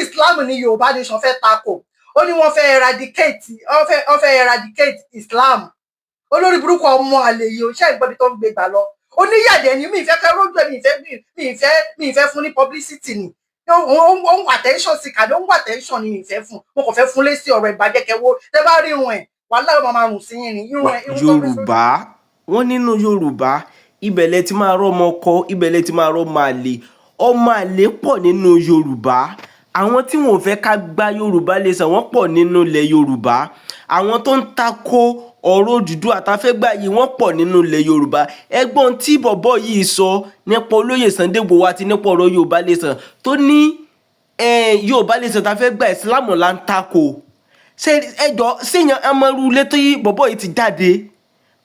Islam ní Yorùbá Nation fẹ́ takò. Ó ní wọ́n fẹ́ eradicate, wọ́n fẹ́ eradicate Islam. Olórí burúkú, ọmọ àlè yìí, ò ṣe ìgbọ́bi tó ń gbé gbà lọ. Oníyàdẹ ni. Mi ìfẹ́ kẹ́ rójú ẹ̀, mi ìfẹ́ fún ní publicity ni. Ó ń wà attention sí kàdé, ó ń wà attention ni. Mi ìfẹ́ fún, mo kàn fẹ́ fún lésì ọ̀rọ̀ ìbàjẹ́ kẹwọ́. Tẹ́ bá rí irun ẹ̀, wàhálà, ó máa rùn sí yín ni irun ẹ̀, irun tó gbé sórí. Yorùbá, wọ́n nínú Yorùbá, ibẹ̀ lẹ ti máa rọ́mọ ọkọ, ibẹ̀ lẹ ti máa rọ́mọ àlè. Ọmọ àlè pọ̀ nínú Yorùbá. Àwọn tí wọn ò fẹ́ ká gba Yorùbá Nation, wọ́n pọ̀ nínú ilẹ̀ Yorùbá. Àwọn tó ń tako ọ̀rọ̀ Odùduwà tá a fẹ́ gbà yìí, wọ́n pọ̀ nínú ilẹ̀ Yorùbá. Ẹgbọ́n tí bọ̀bọ́ yìí sọ nípa olóyè Sunday Igboho àti nípa ọ̀rọ̀ Yorùbá Nation, tó ní Yorùbá Nation tá a fẹ́ gbà, Ìsìlámù là ń tako. Ṣé ẹjọ́ séèyàn ọmọ irú ilé tó yí bọ̀bọ́ yìí ti jáde?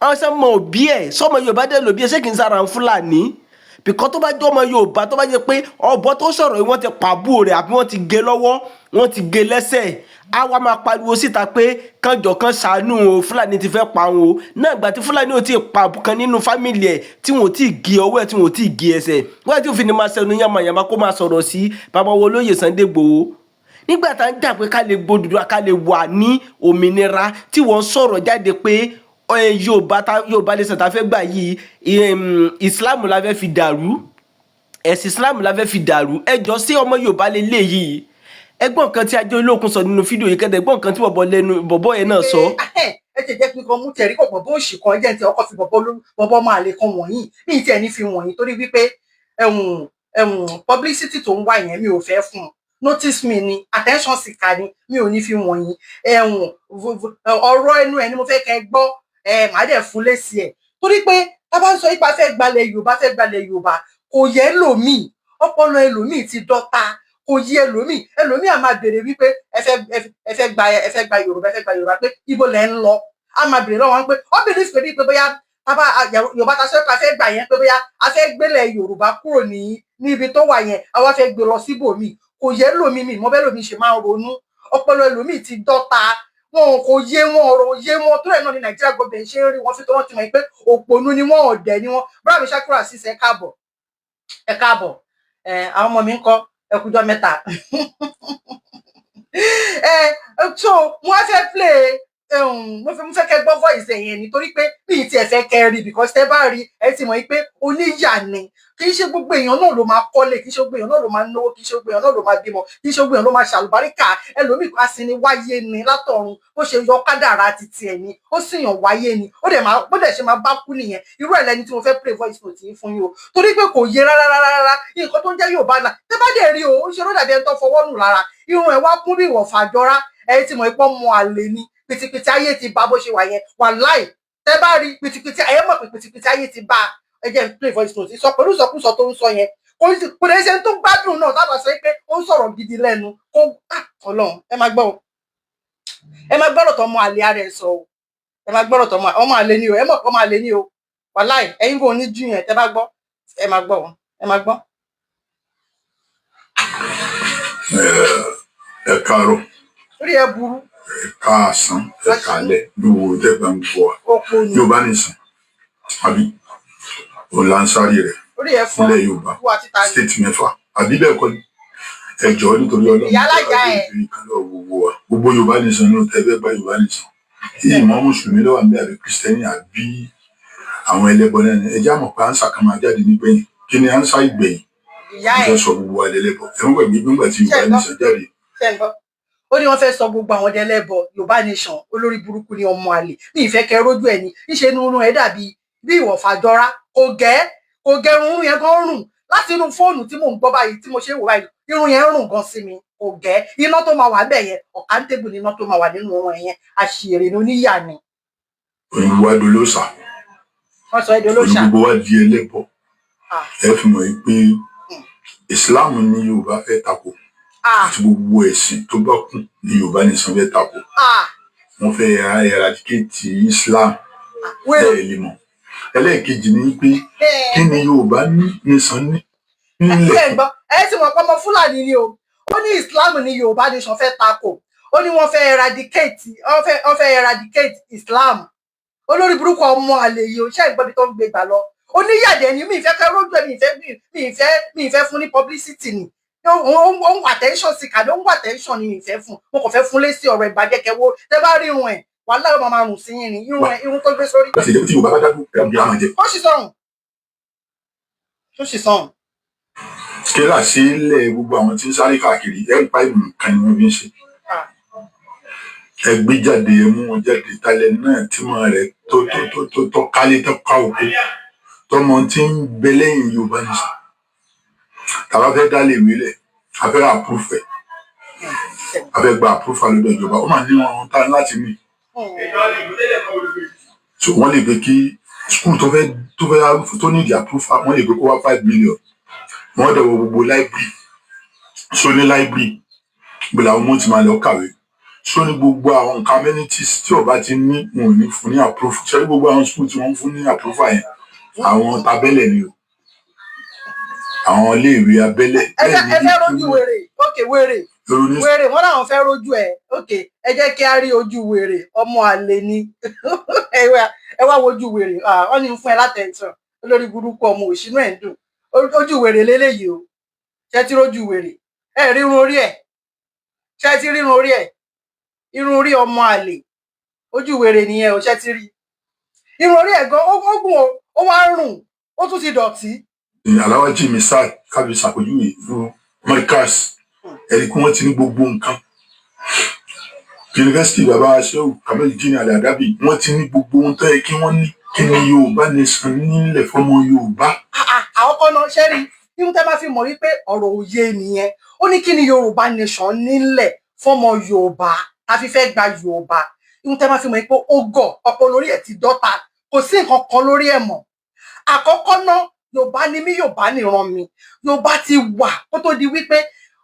Àwọn sọmọ òbí ẹ̀, sọmọ Yorùbá dẹ̀ lòbí ẹ̀? Ṣé kì í sára Fúlàní? Bìkọ́ tó bá jẹ́ ọmọ Yorùbá, tó bá jẹ́ pé ọ̀bọ tó sọ̀rọ̀ yìí, wọ́n ti pàbó rẹ̀ àbí wọ́n ti gé lọ́wọ́, wọ́n ti gé lẹ́sẹ̀, á wá máa pariwo síta pé kánjọ kan ṣàánú o, Fúlàní ti fẹ́ pa òun o. Náà ìgbà tí Fúlàní ò tí ì pa kan nínú family ẹ̀, tí wọn ò tí ì gé ọwọ́ ẹ̀, tí wọn ò tí ì gé ẹsẹ̀ wọ́n, tí òfin ni máa ṣẹnu yàmàyàmá kó máa sọ̀rọ̀ sí bàbá wo olóyè Sunday Igboho nígbà tá à ń jà pé ká lè gbódùdú, ká lè wà ní òmìnira, tí wọ́n sọ̀rọ̀ jáde pé Yorùbá tá, Yorùbá Nation tá fẹ́ gbà yìí, Islam la fẹ́ fi dàrú, ẹ̀sìn Islam la fẹ́ fi dàrú. Ẹjọ́, sí ọmọ Yorùbá lè lè yìí? Ẹgbọ́n kan tí Ajé Olókun sọ nínú fídíò yìí kẹ́tẹ́, ẹgbọ́n kan tí bọ̀bọ̀ lẹ́nu bọ̀bọ̀ yẹn náà sọ. Ẹ ti jẹ́ kí n kan mú tẹ̀rí kò bọ̀bọ̀ òṣì kan jẹ́ ti ọkọ̀ fi bọ̀bọ̀ bọ̀bọ̀ ọmọ àlè kan wọ̀nyí. Mi ì tiẹ̀ ní fi wọ̀nyí torí wípé ẹ̀hùn ẹ̀hùn publicity tó ń wá yẹn, mi ò fẹ́ fún un. Notice me ni, attention seeker ni. Mi ò ní fi wọ̀nyí. Ẹ̀hùn ọ̀rọ̀ ẹnu ẹ̀ ni mo fẹ́ kẹ́ gbọ́. Ẹ̀ màá dẹ̀ fún lésì ẹ̀ torí pé tá a bá ń sọ ipa fẹ́ gbalẹ̀ Yorùbá, fẹ́ gbalẹ̀ Yorùbá, kò yẹ ẹlòmíì. Ọpọlọ ẹlòmíì ti dọ́ta, kò yí ẹlòmíì. Ẹlòmíì á máa béèrè wípé ẹ fẹ́ gba Yorùbá, ẹ fẹ́ gba Yorùbá, pé ibo lẹ ń lọ? Á máa béèrè lọ́wọ́ wọn pé ó believe pé bóyá bàbá Yorùbá ta sọ pé a fẹ́ gbà yẹn, pé bóyá a fẹ́ gbélé Yorùbá kúrò ní níbi tó wà yẹn, a wá fẹ́ gbé lọ síbòmíì. Kò yẹ ẹlòmíì. Mi mọ bẹ́ẹ̀ lòmíì ṣe máa ń ronú. Ọpọlọ ẹlòmíì ti dọ́ta, wọn kò yé wọn, ọ̀rọ̀ yé wọn tó rẹ̀ náà ní. Nàìjíríà gọbẹ̀ ṣe ń rí wọn fi tó, wọ́n ti mọ̀ pé òpònú ni wọ́n, ọ̀dẹ̀ ni wọ́n. Bọ́lá mi ṣàkúrà sísẹ, ẹ káàbọ̀, ẹ káàbọ̀. Ẹ àwọn ọmọ mi ń kọ́, ẹ kújọ́ mẹ́ta. Ẹ so mo wá fẹ́ play, mo fẹ́ kẹ́ gbọ́ voice ẹ̀ yẹn nítorí pé mi ì tiẹ̀ fẹ́ kẹ́ rí, because tẹ́ bá rí, ẹ ti mọ̀ pé oníyà ni. Kì í ṣe gbogbo èèyàn náà ló máa kọ́lé, kì í ṣe gbogbo èèyàn náà ló máa náwó, kì í ṣe gbogbo èèyàn náà ló máa bímọ, kì í ṣe gbogbo èèyàn ló máa ṣàlùbáríkà. Ẹlòmíì á sì ní wáyé ni látọ̀run, bó ṣe yọ kádàrá titi ẹ̀ ni, ó sì yàn wáyé ni, ó dẹ̀ máa bó dẹ̀ ṣe máa bá kú nìyẹn. Irú ẹ̀ lẹni tí mo fẹ́ play voice note yìí fún yín o, torí pé kò yé rárá rárá rárá nǹkan tó ń jẹ́ Yorùbá náà. Tẹ́ bá dẹ̀ rí o, ó ṣe ló dàbí ẹni tó fọwọ́ nù lára. Irun ẹ̀ wá kún bí ìwọ̀fà jọra. Ẹ ti mọ̀ ipò mọ àlè ni. Pìtìpìtì ayé ti bá bó ṣe wà yẹn. Wàláì, tẹ́ bá rí pìtìpìtì ayé, mọ̀ pé pìtìpìtì ayé ti bá. Ẹ jẹ́ n play voice note sọ pẹ̀lú ìsọkúsọ tó ń sọ yẹn. Kò lè ṣe tó gbádùn náà tábà sọ pé ó ń sọ̀rọ̀ gidi lẹ́nu kó. Ọlọ́run, ẹ máa gbọ́ o, ẹ máa gbọ́rọ̀ tó ọmọ àlè ara ẹ̀ sọ o. Ẹ máa gbọ́rọ̀ tó ọmọ àlè ni o. Ẹ mọ̀ pé ọmọ àlè ni o. Wàláì, ẹ̀yin kò ní jù yẹn. Tẹ́ bá gbọ́, ẹ máa gbọ́ o, ẹ máa gbọ́. Ẹ káàárọ̀. Orí ẹ burú. Ẹ káàsán, ẹ káalẹ́, bí wo tẹ́ bá ń gbọ́ wa. Òpònú. Yorùbá nìsín àbí òun là ń sáré rẹ̀ Orí ẹ fọ́. nílẹ̀ Yorùbá, Wú àti ta ni? state mẹ́fà, àbí bẹ́ẹ̀ kọ́ ni? Ẹ jọ̀ọ́, nítorí Ọlọ́run, Ìyá alájà ẹ̀. kan lọ gbogbo wa, gbogbo Yorùbá nìsín ní tẹ́ fẹ́ gba Yorùbá nìsín tí ìmọ̀ mùsùlùmí lọ́wọ́ àbí Kristẹni àbí àwọn ẹlẹ́bọ náà ni. Ẹ já mọ̀ pé answer kan máa jáde nígbẹ̀yìn. Kí ni answer ìgbẹ̀yìn? Ìyá Wọ́n ẹ̀. fẹ́ sọ gbogbo wa lẹ́lẹ́bọ. Ẹ mọ́ gbàgbé nígbà tí Yorùbá nìsín jáde. Ṣe ń gbọ́? Ó ní wọ́n fẹ́ sọ gbogbo àwọn ẹlẹ́bọ. Yorùbá Nation, olórí burúkú ni, ọmọ àlè ní. Ìfẹ́ kẹ rójú ẹ̀ ní níṣẹ́ inú irun ẹ̀ dàbí bí ìwọ̀fà jọra. Kò gẹ́, kò gẹrun. Irun yẹn gan rùn láti inú fóònù tí mò ń gbọ́ báyìí, tí mo ṣe ń wò báyìí. Irun yẹn rùn gan sí mi. Kò gẹ́. Iná tó máa wà bẹ́ẹ̀ yẹn, ọ̀kántébù ní iná tó máa wà nínú irun ẹ̀ yẹn. Àṣìírí ni, oníyà ni. Òyìnbó wa dolóòṣà. Wọ́n sọ ẹ́ di olóòṣà. Gbogbo wa di ẹlẹ́bọ. Ah. Ẹ fi mọ̀ pé Islam ní Yorùbá fẹ́ tako àti gbogbo ẹ̀sìn tó bá kù ní Yorùbá nìsan fẹ́ tako. Wọ́n fẹ́ eradicate Islam. Wéré. Bẹ́ẹ̀ lè mọ̀. Ẹlẹ́ẹ̀kejì ni pé kí ni Yorùbá ní nìsan ní nílẹ̀? Ṣe ń gbọ́? Ẹ ti mọ̀ pé ọmọ Fúlàní ni o. Ó ní Islam ní Yorùbá Nation fẹ́ tako. Ó ní wọ́n fẹ́ eradicate, wọ́n fẹ́ eradicate Islam. Olórí burúkú, ọmọ àlè yìí o. Ṣe ń gbọ́ bí tó ń gbé gbà lọ? Oníyàdẹ ni. Mi ìfẹ́ kẹ́ rójú ẹ̀, mi ìfẹ́ fún ní publicity ni. Ó ń wà attention sí kàdé, ó ń wà attention ni. Mi fẹ́ fún, mo kàn fẹ́ fún lé sí ọ̀rọ̀ ìbàjẹ́ kẹwo. Tẹ bá rí irun ẹ̀, wàhálà, yóò máa rùn sí yín ni. Irun ẹ̀, irun tó gbé sórí. Láti ìjẹ́ tí Yorùbá bá dádú ẹ̀rọ ìyá máa jẹ. Ó sì sọ̀rùn, ó sì sọ̀rùn. Kílà sílẹ̀, gbogbo àwọn tí ń sáré káàkiri ẹ̀ ń pa ìlú kan ni wọ́n fi ń ṣe. Ẹ gbé jáde, ẹ mú wọn jáde. Talẹ̀ náà tí mọ̀ rẹ̀ tó tó tó tó tó kálé tó ká oko tọmọ tí ń bẹ lẹ́yìn Yorùbá nation. Tàbá fẹ́ dá lè wí lẹ̀, a fẹ́ approve ẹ̀, a fẹ́ gba approval lọ́dọ̀ ìjọba, ó máa ní wọn tá láti ní. So wọ́n lè gbé kí school tó fẹ́ tó ní ìdí approval, wọ́n lè gbé kó wá 5 million. Wọ́n dẹ̀ wọ gbogbo library, so ní library gbọ́dọ̀ àwọn ọmọ tí máa lọ kàwé, so ní gbogbo àwọn nǹkan amenities tí ó bá ti ní, wọn ò ní fún ní approval. Ṣé gbogbo àwọn school tí wọ́n ń fún ní approval yẹn, àwọn tabẹ́lẹ̀ ni o, àwọn iléèwé abẹ́lẹ̀. Ẹ fẹ́ rójú wèrè? Ok, wèrè, wèrè, wọn làwọn fẹ́ rójú ẹ. Ok, ẹ jẹ́ kí á rí ojú wèrè. Ọmọ àlè ni. Ẹ wá wojú wèrè. Wọ́n ní fún ẹ látẹ̀ntàn, olórí burúkú, ọmọ òṣìnú ẹ̀ ń dùn. Ojú wèrè léléyìí o. Ṣé ti rójú wèrè? Ẹ rírun orí ẹ, ṣé ti rírun orí ẹ? Irun orí ọmọ àlè, ojú wèrè nìyẹn o. Ṣé ti rí irun orí ẹ gan? Ó gùn o, ó wá ń rùn, ó tún ti dọ̀tí. Aláwájì misal kábí ṣàpèjúwe fún Markaz, ẹni kí wọ́n ti ní gbogbo nǹkan. Yunifásitì bàbá Shehu Kamil Jini Aladabi, wọ́n ti ní gbogbo ohun tó yẹ kí wọ́n ní. Kí ni Yorùbá nation nílẹ̀ fọmọ Yorùbá? Àwọn kan náà ṣẹ́rí ihun tẹ́ máa fi mọ̀ wípé ọ̀rọ̀ òye nìyẹn. Ó ní kí ni Yorùbá nation nílẹ̀ fọmọ Yorùbá a fi fẹ́ gba Yorùbá? Ihun tẹ́ máa fi mọ̀ wípé ó gọ̀, ọpọlọ orí ẹ̀ ti dọ́ta, kò sí nǹkan kan lórí ẹ̀ mọ́. Àkọ́kọ́ náà, Yorùbá ni mí, Yorùbá nìran mi. Yorùbá ti wà kó tó di wípé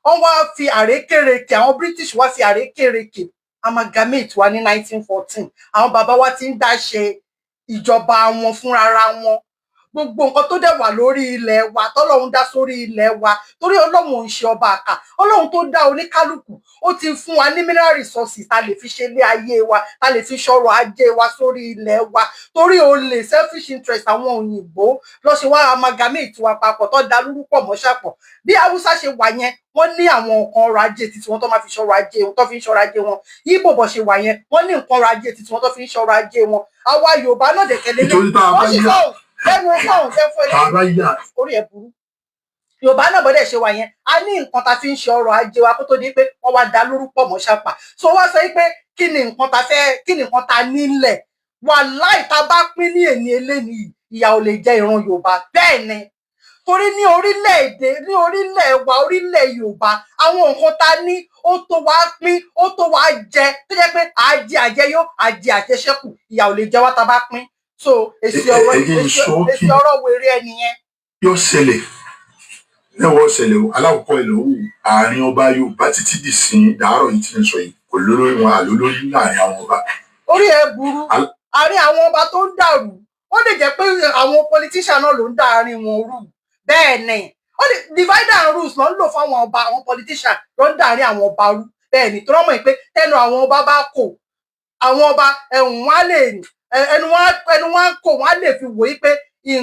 wọ́n wá fi àrékèrèkè, àwọn British wá fi àrékèrèkè amalgamate wa ní 1914. Àwọn bàbá wa ti ń dá ṣe ìjọba wọn fúnrara wọn. Gbogbo nǹkan tó dẹ̀ wà lórí ilẹ̀ wa tọ́lọ́run dá sórí ilẹ̀ wa, torí Ọlọ́run ò ń ṣe ọba àkà, Ọlọ́run tó dá oníkálukú, ó ti fún wa ní mineral resources ta lè fi ṣe ilé ayé wa, ta lè fi ṣọrọ̀ ajé wa sórí ilẹ̀ wa. Torí olè, selfish interest àwọn òyìnbó lọ ṣe wá amalgamate wa papọ̀, tó da lórúkọ mọ́ṣápọ̀. Bí Haúsá ṣe wà yẹn, wọ́n ní àwọn nǹkan ọrọ̀ ajé titi wọn tó máa fi ṣọrọ̀ ajé wọn, tó fi ń ṣọrọ̀ ajé wọn. Ìgbò bọ̀ ṣe wà yẹn, wọ́n ní nǹkan ọrọ̀ ajé titi wọn tó fi ń ṣọrọ̀ ajé wọn. Àwa Yorùbá náà dẹ̀kẹ́ lélẹ̀. Nítorí tá a bá Wọ́n sì yà sọ̀hún lẹ́nu sọ̀hún fẹ́ fún ẹ. Tá a bá yà Orí ẹ̀ burú. Yorùbá náà bọ́dẹ̀ ṣe wà yẹn, a ní nǹkan ta fi ń ṣe ọrọ̀ ajé wa kó tó di pé wọ́n wá da lórúkọ mọ́ ṣàpà. So wá sọ pé kí ni nǹkan ta fẹ́, kí ni nǹkan ta nílẹ̀? Wàláì, ta bá pín ní èní eléni, ìyà ò lè jẹ ìran Yorùbá. Bẹ́ẹ̀ ni, torí ní orílẹ̀-èdè, ní orílẹ̀ wa, orílẹ̀ Yorùbá, àwọn nǹkan ta ní ó tó wá pín, ó tó wá jẹ, tó jẹ́ pé àjẹ àjẹyó, àjẹ àjẹṣẹ́kù, ìyà ò lè jẹ wá ta bá pín. So èsì ọ̀rọ̀ Ẹ jẹ́ n sọ èsì kí ọ̀rọ̀ wèrè ẹ nìyẹn. Yóò ṣẹlẹ̀ mẹ́wàá ṣẹlẹ̀ o. Alákọ̀ọ́kọ́, ẹ̀ lọ́wọ́ àárín ọba Yorùbá títí dì sí dàárọ̀ yìí tí ń sọ yìí, kò lólórí wọn, àlólórí láàrin àwọn ọba. Orí ẹ burú. Àárín àwọn ọba tó ń dàrú, ó lè jẹ́ pé àwọn politician náà ló ń dá àárín wọn rú. Bẹ́ẹ̀ ni, ó lè divide and rules ló ń lò fáwọn ọba. Àwọn politician ló ń dá àárín àwọn ọba rú. Bẹ́ẹ̀ ni, tó rán mọ̀ pé tẹnu àwọn ọba bá kò, àwọn ọba ẹ̀hún wọn á lè ẹnu wọn á kò, wọn á lè fi wòye pé ìyà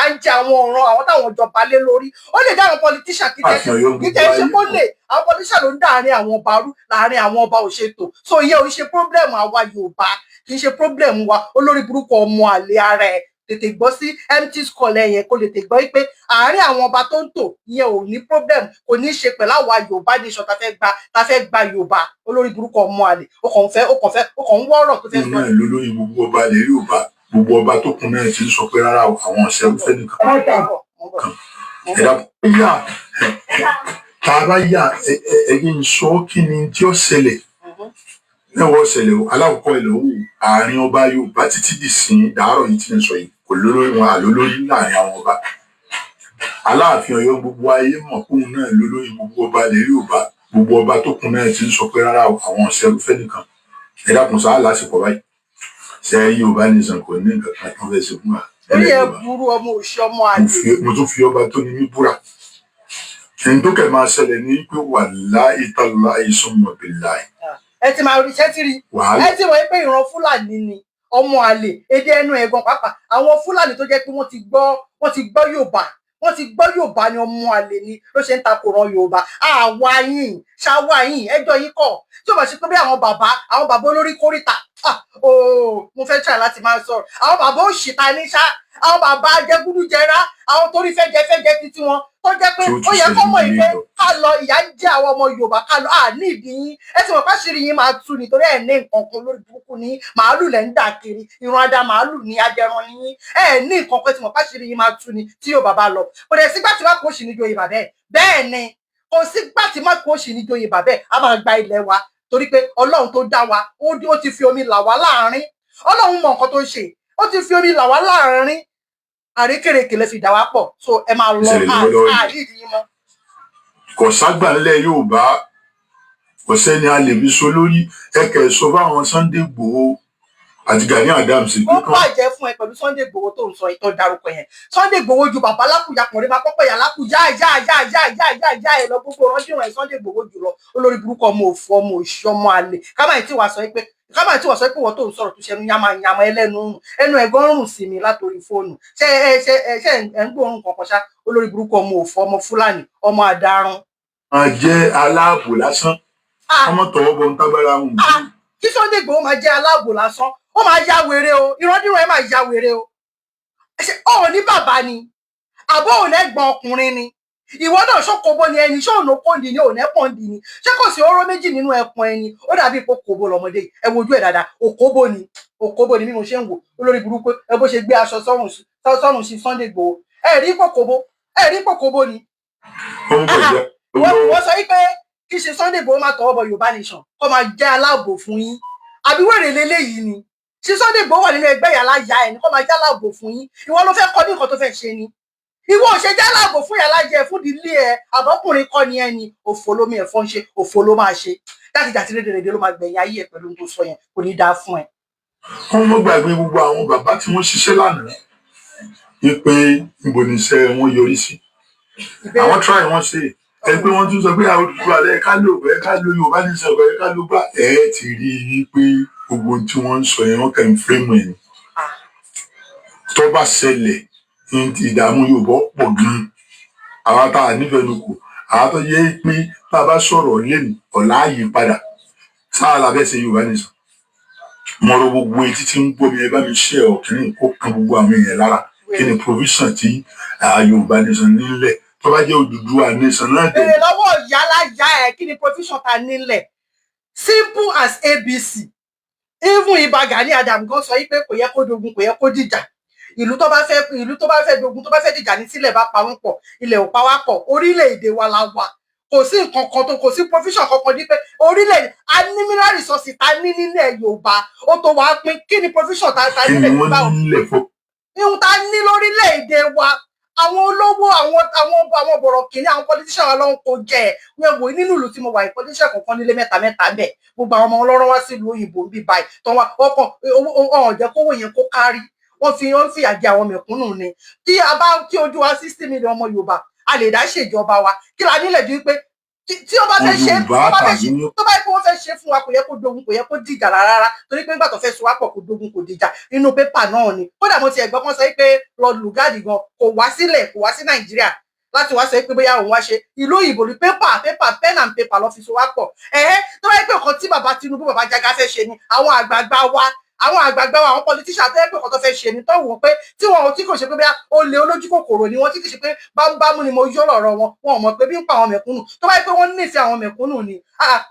ń jẹ àwọn ọ̀ràn àwọn táwọn jọba lé lórí. Ó lè dá àwọn politician kí tẹ́ Àfihàn Ọ̀yọ́ kí gbogbo tẹ́ ṣe ayé kó lè àwọn politician ló ń dá àárín àwọn ọba rú, láàárín àwọn ọba òṣètò. So ìyẹn ò ń ṣe problem àwa Yorùbá, kì í ṣe problem wa. Olórí burúkú, ọmọ àlè ara ẹ, tètè gbọ́ sí empty skull ẹ yẹn, kó lè tètè gbọ́ pé àárín àwọn ọba tó ń tò ìyẹn ò ní problem, kò ní í ṣe pẹ̀lú àwa Yorùbá nation ta fẹ́ gba Yorùbá. Olórí burúkú, ọmọ àlè, ó kàn ń fẹ́, ó kàn fẹ́, ó kàn ń wọ́rọ̀ tó fẹ́ sọ. Náà lólórí gbogbo ọba ilẹ̀ Yorùbá. Gbogbo ọba tó kù náà ti ń sọ pé rárá o, àwọn ọ̀sẹ̀ fẹ́ nìkan. Mo ń bọ̀, mo ń bọ̀, mo ń Ẹ̀dá bọ̀. yà, tá a bá yà, ẹ jẹ́ n sọ kí ni tí ó ṣẹlẹ̀. Mẹ́wàá ṣẹlẹ̀ o. Alákọ̀ọ́kọ́, ẹ̀ lọ́wọ́ àárín ọba Yorùbá títí dì sí dàárọ̀ yìí tí ń sọ yìí, kò lólórí wọn, àlólórí láàrin àwọn ọba. Aláàfin Ọ̀yọ́, gbogbo ayé mọ̀ kóun náà lólórí gbogbo ọba ilẹ̀ Yorùbá. Gbogbo ọba tó kù náà ti ń sọ pé rárá o, àwọn ọ̀sẹ̀ fẹ́ nìkan. Ẹ dákun, sáà lásìkò báyìí ṣe Yorùbá nìsan kò ní nǹkan kan tó fẹ́ ṣe fún wa Orí nílẹ̀ ẹ Yorùbá. burú, ọmọ òṣì, ọmọ Mo àlè. Mo tún fi ọba tó ní mí búra. Ẹni tó kẹ̀ máa ṣẹlẹ̀ ní pé wàláhì tàláhì summa billahi. Ẹ ti máa rí iṣẹ́ tí rí. Wàhálà. Ẹ ti mọ̀ pé ìran Fúlàní ni ọmọ àlè. Èdè ẹnu ẹ̀gàn pàápàá, àwọn Fúlàní tó jẹ́ pé wọ́n ti gbọ́ Yorùbá. Wọ́n ti gbọ́ Yorùbá ni, ọmọ àlè ni ló ṣe ń takòrán Yorùbá. Àwa yín ṣáwá yín, ẹjọ́ yín kọ̀. Tí ó bá ṣe pé bí àwọn bàbá olórí kórìtà, ah ooo, mo fẹ́ try láti máa sọ̀rọ̀, àwọn bàbá òṣìta ní ṣá, àwọn bàbá jẹgúdújẹrá, àwọn torí fẹ́jẹ fẹ́jẹ títí wọn, tó jẹ́ pé Tí ó ó tún yẹ kó ṣẹlẹ̀ mọ̀ nílé ìpè lọ. Ká lọ, ìyà ń jẹ àwọn ọmọ Yorùbá, ká lọ, à ní ìdí yín. Ẹ ti mọ̀ pàṣírí yín máa tú nítorí ẹ̀ ní nǹkan kan. Lórí burúkú ní màálù lẹ̀ ń dà kiri, ìran ada màálù ní ajẹran ní yín. Ẹ ní nǹkan kan, ti mọ̀ pàṣírí yín máa tú ni tí Yorùbá bá lọ. Kò dẹ̀ sígbà tí wàá kó sì ní joyè bàbẹ́ bẹ́ẹ̀ ni, kò sígbà tí má kó sì ní joyè bàbẹ́. A máa gba ilẹ̀ wa torí pé Ọlọ́run tó dá wa, ó ti fi omi là wá láàrin. Ọlọ́run mọ nǹkan tó ń ṣe, ó ti fi omi là wá láàrin. Àrékèrèkè lè fi dà wá pọ̀, so ẹ máa lọ. Ìṣẹ̀lẹ̀ lọ́wọ́lọ́wọ́ yìí. Àárí ìdí yín mọ́. Kò ságbà ńlẹ̀ Yorùbá, kò sẹ́ni a lè fi so lórí. Ẹ kẹ̀ sọ fáwọn Sunday Igboho àti Gani Adams pé Ó kán bàjẹ́ fún ẹ pẹ̀lú Sunday Igboho tó ń sọ ìtọ́ darúkọ yẹn. Sunday Igboho ju bàbá lákùjá kùnrin máa pọ́pẹ́ yà lákùjá yá yá yá yá yá yá ẹ lọ. Gbogbo rọ́ndìrán ẹ, Sunday Igboho jùlọ. Olórí burúkú, ọmọ òfò, ọmọ òṣì, ọmọ àlè. Kámáì tí wàá sọ pé wọ́n tó ń sọ̀rọ̀ tó ṣẹnu yamayama, ẹlẹ́nu rùn, ẹnu ẹ̀gán rùn sí mi látòrí fóònù. Ṣé ẹ ṣe ẹ ṣe ẹ ń gbóòórùn kankan ṣá? Olórí burúkú, ọmọ òfò, ọmọ Fúlàní, ọmọ àdarun. Máa jẹ́ aláàbò lásán. Ah! Ọmọ tọwọ́ bọ ń tágbára wọn. Ah! Kí Sunday Igboho máa jẹ́ aláàbò lásán, ó máa ya wèrè o. Ìrandíran ẹ máa ya wèrè o. Ṣé ó ní bàbá ni, àbó òun ẹ̀gbọ́n ọkùnrin ni? Ìwọ náà ṣókòbó ni ẹni, ṣé òun kò ní òun ẹpọn dì ní? Ṣé kò sí oró méjì nínú ẹpọn ẹni? Ó dàbí ipò kòbó lọmọdé yìí. Ẹ wojú ẹ dáadáa, òkóbó ni, òkóbó ni. Bí mo ṣe ń wò, olórí burúkú ẹ, bó ṣe gbé aṣọ sọ́rùn sí Sunday Igboho, ẹ rí pòkóbó, ẹ rí pòkóbó ni. Ọmọ kò jẹ́ Wọ́n sọ wípé kí ṣe Sunday Igboho máa tọwọ́ bọ Yorùbá nation, kó máa jẹ́ aláàbò fún yín, àbí wèrè leléyìí ni? Ṣé Sunday Igboho wà nínú ẹgbẹ́ yàrá ya ẹ̀ ní kó máa jẹ́ aláàbò fún yín? Ìwọ ló fẹ́ kọ́ ní nǹkan tó fẹ́ ṣe ni. Ìwọ ò ṣe jẹ́ aláàbò fún yàrá jẹ fún ìdílé ẹ? Àbọ̀kùnrin kọ́ ni ẹni òfò lómi ẹ̀fọ́ ń ṣe, òfò ló máa ṣe, jákèjádé rédèrèdè ló máa gbẹ̀yìn ayé ẹ̀ pẹ̀lú ohun tó sọ yẹn. Kò ní dáa fún ẹ. Wọ́n mọ́ gbàgbé gbogbo àwọn bàbá tí wọ́n ṣiṣẹ́ lánàá wípé níbo ni iṣẹ́ wọn yọrí sí. Ìbéèrè. Àwọn try, wọn ṣe ẹ pé wọ́n tún sọ pé àwọn Odùduwà lẹ ká lò, ẹ ká lo Yorùbá ní sọ, ẹ ká ló gbà. Ẹ ti rí i wípé gbogbo ohun tí wọ́n ń sọ yẹn, wọ́n kàn ń frame ẹ̀ ni. Ah. Tó bá ṣẹlẹ̀ ní ti ìdààmú Yorùbá pọ̀ gan-an. Àwa tá a nífẹ̀ẹ́ nu kù, àwa tó yẹ pé tá a bá sọ̀rọ̀ lẹ́nu ọ̀la á yí padà sáà la fẹ́ ṣe Yorùbá nìsan. Mo rọ gbogbo etí tí ń gbọ́ mi, ẹ bá mi ṣe ọ̀kìnrin kó kan gbogbo àwọn èèyàn lára. Kí ni provision tí Yorùbá nation nílẹ̀? Tó bá jẹ́ Odùduwà nation náà dẹ̀ Béèrè lọ́wọ́ yálà ya ẹ̀, kí ni provision ta nílẹ̀? Simple as ABC. Even Ìbà Gani Adam gan sọ wípé kò yẹ kó dogun, kò yẹ kó dìjà. Ìlú tó bá fẹ́ dogun, tó bá fẹ́ dìjà ní sílẹ̀ bá pa wọ́n pọ̀, ilẹ̀ ò pa wá pọ̀. Orílẹ̀-èdè wa la wà. Kò sí nǹkan kan tó, kò sí provision kankan ní pé orílẹ̀-èdè a ní mineral resources ta ní nílẹ̀ Yorùbá, ó tó wàá pín. Kí ni provision ta Kí ni nílẹ̀ wọ́n báwo? nílẹ̀ fún? Ihun tá a ní lórílẹ̀-èdè wa, àwọn olówó, àwọn bọ̀rọ̀kìnní, àwọn politician wa ló ń kó jẹ. Ẹ wò, nínú ìlú tí mo wà yìí, politician kọ̀ọ̀kan nílé mẹ́ta mẹ́ta bẹ́ẹ̀. Gbogbo àwọn ọmọ ọlọ́rọ̀ wá sílùú òyìnbó ń bí báyìí tó wá ọkàn owó ọ̀hún jẹ́ kówó yẹn kó kárí. Wọ́n fìyà jẹ àwọn mẹ̀kúnnù ni. Tí a bá tí ojú wa, 60 million ọmọ Yorùbá, a lè dá ṣèjọba wa. Kí la nílẹ̀ ju wípé tí ó bá fẹ́ ṣe Yorùbá tó bá fẹ́ ṣe tàbí ní tó bá yẹ kó wọ́n fẹ́ ṣe fún wa, kò yẹ kó dogun, kò yẹ kó dìjà rárá, torí pé nígbà tó fẹ́ so wá pọ̀, kó dogun, kò dìjà. Inú pépà náà ni. Kódà mo ti ẹ̀gbọ́n kan sọ pé Lord Lugard gan kò wá sílẹ̀, kò wá sí Nàìjíríà láti wá sọ pé bóyá òun wá ṣe. Ìlú òyìnbó ní pépà, pépà, pen and paper lọ fi so wá pọ̀. Ẹ̀hẹ́, tó bá yẹ pé nǹkan tí bàbá Tinubu, bàbá Jaga fẹ́ ṣe ni, àwọn àgbààgbà wa, àwọn politician, tó yẹ pé nǹkan tó fẹ́ ṣe ni, tó wò ó pé tí wọn ò tí kò ṣe pé bóyá olè olójú kòkòrò ni wọn, tí kì í ṣe pé bámúbámú ni mo yó lọ̀rọ̀ wọn, wọn ò mọ̀ pé bí ń pa àwọn mẹ̀kúnnù. Tó bá yẹ pé wọ́n nífẹ̀ẹ́ àwọn mẹ̀kúnnù ni, ah,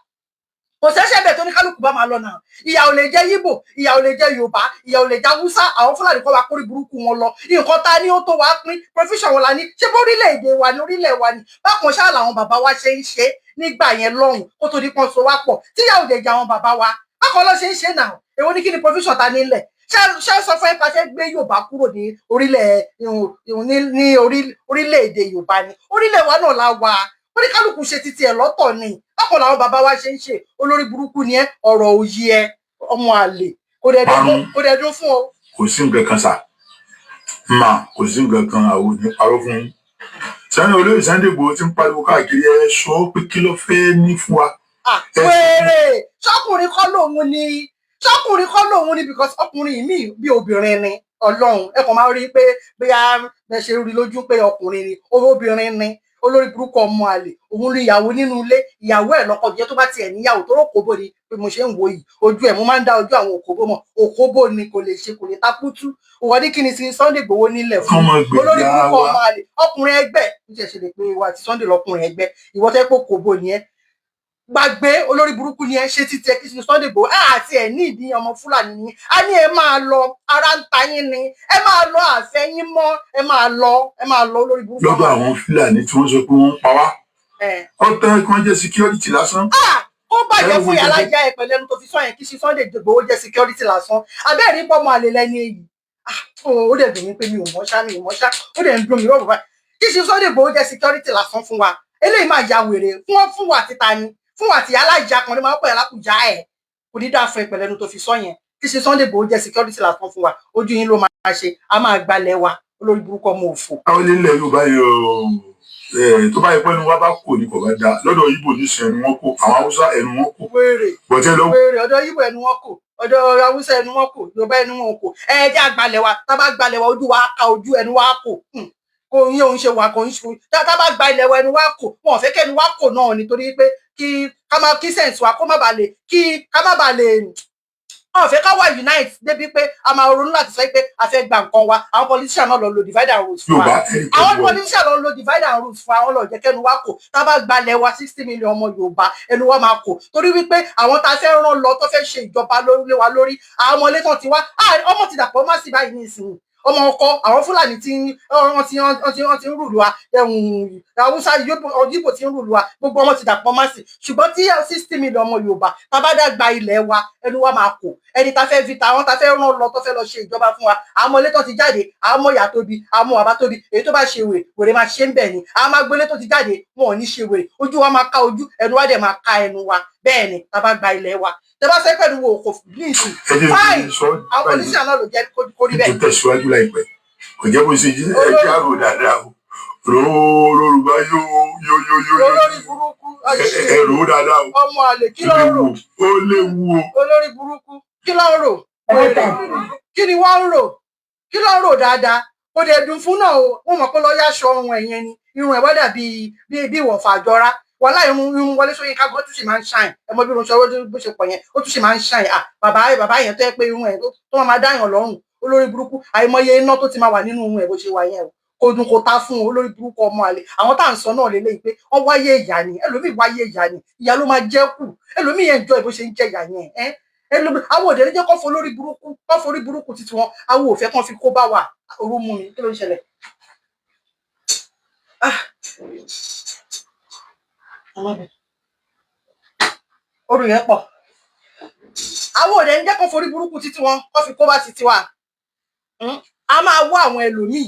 kò sẹ́sẹ̀ bẹ̀ tó ní kálukú bá máa lọ náà. Ìyà ò lè jẹ Yíbò, ìyà ò lè jẹ Yorùbá, ìyà ò lè jẹ Haúsá, àwọn Fúlàní kọ́ wa kórí burúkú wọn lọ. Nǹkan ta ni ó tó wá pín? Provision wọn la ní? Ṣé bórílẹ̀-èdè wa ni? Orílẹ̀ wa ni. Bákan ṣáà làwọn bàbá wa ṣe ń ṣe nígbà yẹn lọ́hùn kó tó di pọ́n so wá pọ̀, tíyà ò lè jẹ àwọn bàbá wa. Bákan lọ ṣe ń ṣe náà. Èwo ní kí ni provision ta nílẹ̀? Ṣé sọ fún ẹ ká fẹ́ gbé Yorùbá kúrò ní orílẹ̀ ní orílẹ̀-èdè Yorùbá ni? Orílẹ̀ wa náà la wà. Oníkálukú ṣe titi ẹ̀ lọ́tọ̀ ni. Bákan làwọn bàbá wa ṣe ń ṣe. Olórí burúkú ni ẹ, ọ̀rọ̀ òye ẹ, ọmọ àlè. Kò dẹ̀ dún Parun. Kò dẹ̀ dún fún ọ. Kò sí nǹkan kan sà mà, kò sí nǹkan kan. Àwọn ò ní parọ́ fún yín. Sẹ́ni olóyè Sunday Igboho ti ń pariwo káàkiri, ẹ sọ pé kí ló fẹ́ ní fún wa? Ah, wèrè! Ṣọkùnrin kọ́ lòun ni? Ṣọkùnrin kọ́ lòun ni? Because ọkùnrin mi bí obìnrin ni. Ọlọ́run, ẹ kàn máa rí i pé bóyá bẹ ṣe rí lójú pé ọkùnrin ni, obìnrin ni. Olórí burúkú, ọmọ àlè. Òun lu ìyàwó nínú ilé, ìyàwó ẹ̀ lọ́kọ jẹ́. Tó bá tiẹ̀ níyàwó tó rókòbó ni, bí mo ṣe ń wò yìí, ojú ẹ̀, mo máa ń dá ojú àwọn òkòbó mọ̀. Òkòbó ni, kò lè ṣe, kò lè takútú. Òwò ní kí ni sí Sunday Igboho nílẹ̀ fún Kán máa olórí gbèjà burúkú wa. ọmọ àlè. Ọkùnrin ẹgbẹ́ ń ṣe ṣe lè pé wa àti Sunday lọkùnrin ẹgbẹ́. Ìwọ tẹ́ pé òkòbó ni ẹ, gbàgbé, olórí burúkú ni ẹ. Ṣe títí ẹ kí Sunday Igboho àti ẹ ní ìdí ọmọ Fúlàní ni a ní. Ẹ máa lọ, ara ń ta yín ni. Ẹ máa lọ, àfẹ yín mọ́. Ẹ máa lọ, ẹ máa lọ, olórí burúkú. Lọ́dọ̀ àwọn Fúlàní tí wọ́n sọ pé wọ́n ń pa wá, ẹ ọ̀tọ̀ kí wọ́n jẹ́ security lásán. Ó bàjẹ́ Ẹ wo fún ìjọba. yàrá ìyá ẹ pẹ̀lú ẹnu tó fi sọ yẹn. Kí ṣe Sunday Igboho jẹ́ security lásán? Abẹ́rẹ́ pọ̀ mọ́ àlè lẹ́ni èyí. Ah, ó dẹ̀ dùn mí pé mi ò mọ̀ ṣá, mi ò mọ̀ ṣá. Ó dẹ̀ ń dùn mí rọ̀bù báyìí. Kí ṣe Sunday Igboho jẹ́ security lásán fún wa? Eléyìí máa ya wèrè fún wọn, fún wa àti ta ni, fún wa àti alájà kan ní máa ń pè alákùjá ẹ̀. Kò ní dáa fún ẹ pẹ̀lú ẹnu tó fi sọ yẹn. Kí ṣe Sunday Igboho jẹ́ security lásán fún wa? Ojú yín ló máa ṣe. A máa gbalẹ̀ wa, olórí burúkú, ọmọ òfò. Àwọn ilé Yorùbá yìí ó tó bá yẹ pé ẹnu wa bá kò ní, kò bá da. Lọ́dọ̀ Ìgbò nísìnyí, ẹnu wọn kò, àwọn Haúsá, ẹnu wọn kò. Wèrè. Bọ̀tẹ́ lọ. Wèrè. Ọ̀dọ̀ Yíbò ẹnu wọn kò, ọ̀dọ̀ Haúsá ẹnu wọn kò, Yorùbá ẹnu wọn kò. Ẹ jẹ́ àgbàlẹ̀ wa. Tá bá gbalẹ̀ wa, ojú wa á ka ojú, ẹnu wa á kò. Kò ń yé òun ṣe wà, kò ń ṣe. Tá bá gba ilẹ̀ wa, ẹnu wa kò. Wọn ò fẹ́ kẹ́nu wa kò náà, nítorí pé kí ká má kí sense wa kó má bàa lè kí ká má bàa lè. Wọn ò fẹ́ ká wà unite débi pé a máa ronú láti sọ pé a fẹ́ gba nǹkan wa. Àwọn politician náà lọ lo divide and rule fún wa. Yorùbá ẹni Àwọn pẹ̀lú politician lọ lo divide and rule fún wa. Wọn lọ jẹ́ kẹ́nu wa kò. Tá a bá gbalẹ̀ wa, 60 million ọmọ Yorùbá, ẹnu wa máa kò, torí wípé àwọn tá a fẹ́ rán lọ tó fẹ́ ṣe ìjọba lórí wa lórí àwọn ọmọ ilé tán ti wá. Ah, ọmọ ti dàpọ̀ má sí báyìí nísìnyí. Ọmọ ọkọ àwọn Fúlàní tí wọ́n ti ń rule wa, Haúsá, Yíbò tí ń rule wa, gbogbo ọmọ ti dàpọ̀ má sí. Ṣùgbọ́n tí 60 million ọmọ Yorùbá tá a bá dá gba ilẹ̀ wa, ẹnu wa máa kò. Ẹni tá fẹ́ fi ta àwọn tá fẹ́ rán lọ tó fẹ́ lọ ṣe ìjọba fún wa, àwọn ọmọ ilé tó ti jáde, àwọn ọmọ ìyá tóbi, àwọn ọmọ bàbá tóbi, èyí tó bá ṣe wèrè, wèrè máa ṣe ń bẹ̀ ni. Àwọn máa gbélé tó ti jáde, wọn ò ní ṣe wèrè. Ojú wa máa ká ojú, ẹnu wa dẹ̀ máa ká ẹnu wa. Bẹ́ẹ̀ ni, tá a bá gba ilẹ̀ wa, tẹ bá sẹ́ pẹ̀lú wo kò ní ìsìn. Ẹ jẹ́ Fine. kí n sọ Àwọn báyìí. politician náà ló jẹ́ kó rí bẹ́ẹ̀. Tó tẹ̀síwájú láìpẹ́, kò jẹ́ bó ṣe jẹ́. Ẹ jẹ́ àrò dáadáa o. Rò ó, Yorùbá, yóò yóò yóò yóò. Olórí burúkú. Ẹ rò ó dáadáa o. Ọmọ àlè, kí ló ń rò? Ó léwu o. Olórí burúkú, kí ló ń rò? Wèrè, kí ni wọ́n ń rò? Kí ló ń rò dáadáa? Kò dẹ̀ dùn fún náà o. Wọ́n mọ̀ pé lọ́ọ́ yáṣọ ọrùn ẹ̀yẹn ni irun ẹ̀ wá dàbí bí ìwọ̀fà àjọra. Wàhálà, irun Wọlé Ṣóyínká gan tún sì máa ń shine. Ẹ mọ bí irun ṣọwọ́ bó ṣe pọ̀ yẹn, ó tún sì máa ń shine. Ah, bàbá yẹn tó yẹ pé irun ẹ̀ tó máa dáyàn lọ́rùn. Olórí burúkú, àìmọye iná tó ti máa wà nínú irun ẹ̀ bó ṣe wà yẹn o. Kò dùn, kò ta fún un. Olórí burúkú, ọmọ àlè. Àwọn tá à ń sọ náà lélẹ́yìí pé wọ́n wáyé ìyá ni. Ẹlòmíì wáyé ìyá ni, ìyá ló máa jẹ́ kù. Ẹlòmíì yẹn enjoy bó ṣe ń jẹ ìyá yẹn. Ẹ ẹlòmíì, àwọn òde jẹ́ kó forí burúkú, kó forí burúkú títí wọn. Àwọn ò fẹ́ kán fi kó bá wà. Orú mú mi. Kí ló ń ṣẹlẹ̀? Ah, ọmọ mi, oru yẹn pọ̀. Àwọn òde ń jẹ́ kó forí burúkú títí wọn, kó fi kó bá títí wa. A máa wá àwọn ẹlòmíì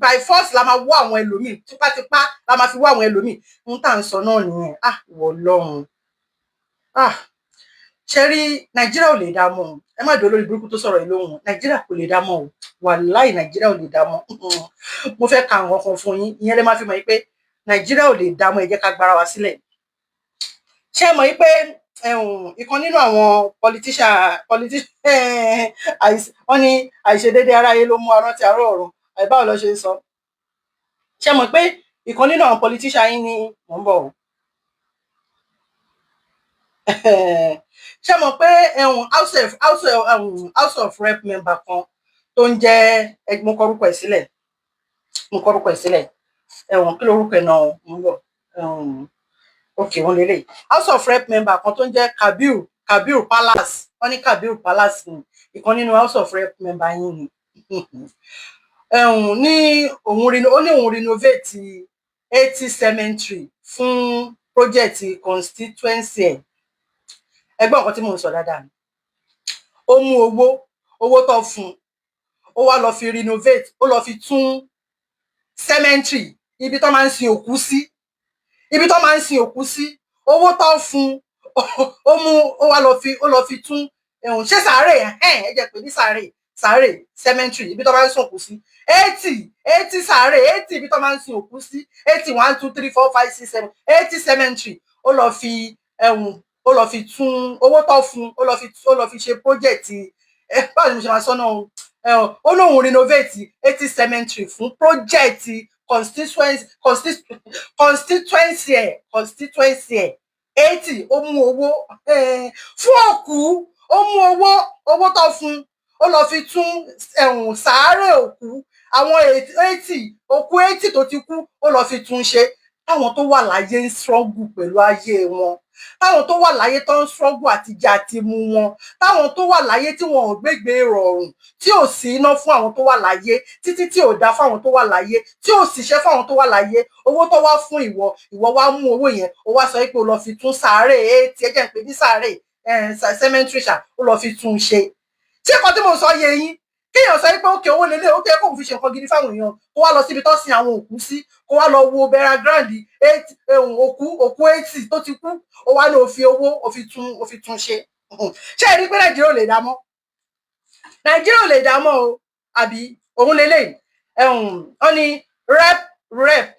by force la máa wá àwọn ẹlòmíì, tipátipá la máa fi wá àwọn ẹlòmíì. Ń tà ń sọ náà nìyẹn. Ah, ìwọ Ọlọ́run. Ah, ṣe rí, Nàìjíríà ò lè dá mọ́ o. Ẹ má dé olórí burúkú tó sọ̀rọ̀ yìí lóhùn. Nàìjíríà kò lè dá mọ́ o. Wàláì, Nàìjíríà ò lè dá mọ́. Mo fẹ́ ka àwọn kan fún yín, ìyẹn lè má fi mọ̀ yín pé Nàìjíríà ò lè dá mọ́. Ẹ jẹ́ ká gbára wa sílẹ̀. Ṣé ẹ mọ̀ yín pé ìkan nínú àwọn politician, wọ́n ní àìṣedéédé aráyé ló mú arántí ará ọ̀run, àìbáwo lọ ṣe ń sọ? Ṣé mọ̀ pé ìkan nínú àwọn politician yín ní, mò ń bọ̀ o. Ṣé mọ̀ pé House of Rep member kan tó ń jẹ́, mo kọ orúkọ ẹ̀ sílẹ̀, mo kọ orúkọ ẹ̀ sílẹ̀, ẹ̀wọ̀n, kí lorúkọ ẹ̀ náà? Mo ń bọ̀. Ok, wọ́n lélẹ̀, House of Rep member kan tó ń jẹ́ Kabir Palace. Wọ́n ní Kabir Palace ni ìkan nínú House of Rep member yín ni. Ní òun ó ní òun renovate 80 cemetery fún project constituency ẹ̀. Ẹgbẹ́ nǹkan tí mò ń sọ dáadáa ni. Ó mú owó tó fún un, ó wá lọ fi renovate, ó lọ fi tún cemetery, ibi tó máa ń sin òkú sí, ibi tó máa ń sin òkú sí. Owó tó fún un, ó mú, ó wá lọ fi, ó lọ fi tún ẹ̀hún ṣé sàárè ẹ̀ ẹ jẹ́ pé ní sàárè cemetery, ibi tó máa ń sin òkú sí, 80 sàárè, 80 ibi tó máa ń sin òkú sí, 80, 1, 2, 3, 4, 5, 6, 7, 80 cemetery. Ó lọ fi ẹ̀hún, ó lọ fi tún, owó tó fún, ó lọ fi ṣe project. Báwo ni mo ṣe máa sọ náà o? Ó lóun renovate 80 cemetery fún project constituency ẹ̀ 80. Ó mú owó fún òkú, ó mú owó tó fún, ó lọ fi tún ẹ̀hún sàárè òkú àwọn 80, òkú 80 tó ti kú, ó lọ fi tún ṣe. Táwọn tó wà láyé ń struggle pẹ̀lú ayé wọn, táwọn tó wà láyé tó ń struggle àti jẹ àti mu wọn, táwọn tó wà láyé tí wọn ò gbégbé rọrùn, tí ò sí iná fún àwọn tó wà láyé títí, tí ò dá fáwọn tó wà láyé, tí ò síṣẹ́ fáwọn tó wà láyé, owó tó wá fún ìwọ, ìwọ wá mú owó yẹn, ó wá sọ pé ó lọ fi tún sàárè 80, ẹ jẹ́ n pè ní sàárè, cemetery ṣá, ó lọ fi tún ṣe. Ṣé nǹkan tí mo sọ yé yín? Kéèyàn sọ pé okay, owó lélẹ̀, ó kẹ́ kóun fi ṣe nǹkan gidi fáwọn èèyàn, kó wá lọ síbi tó sin àwọn òkú sí, kó wá lọ wo burial ground òkú 80 tó ti kú, ó wá ní ó fi owó ó fi tún ṣe. Ṣé ẹ rí pé Nàìjíríà ò lè dá mọ́? Nàìjíríà ò lè dá mọ́ o, àbí? Òun lélẹ̀, wọ́n ní rep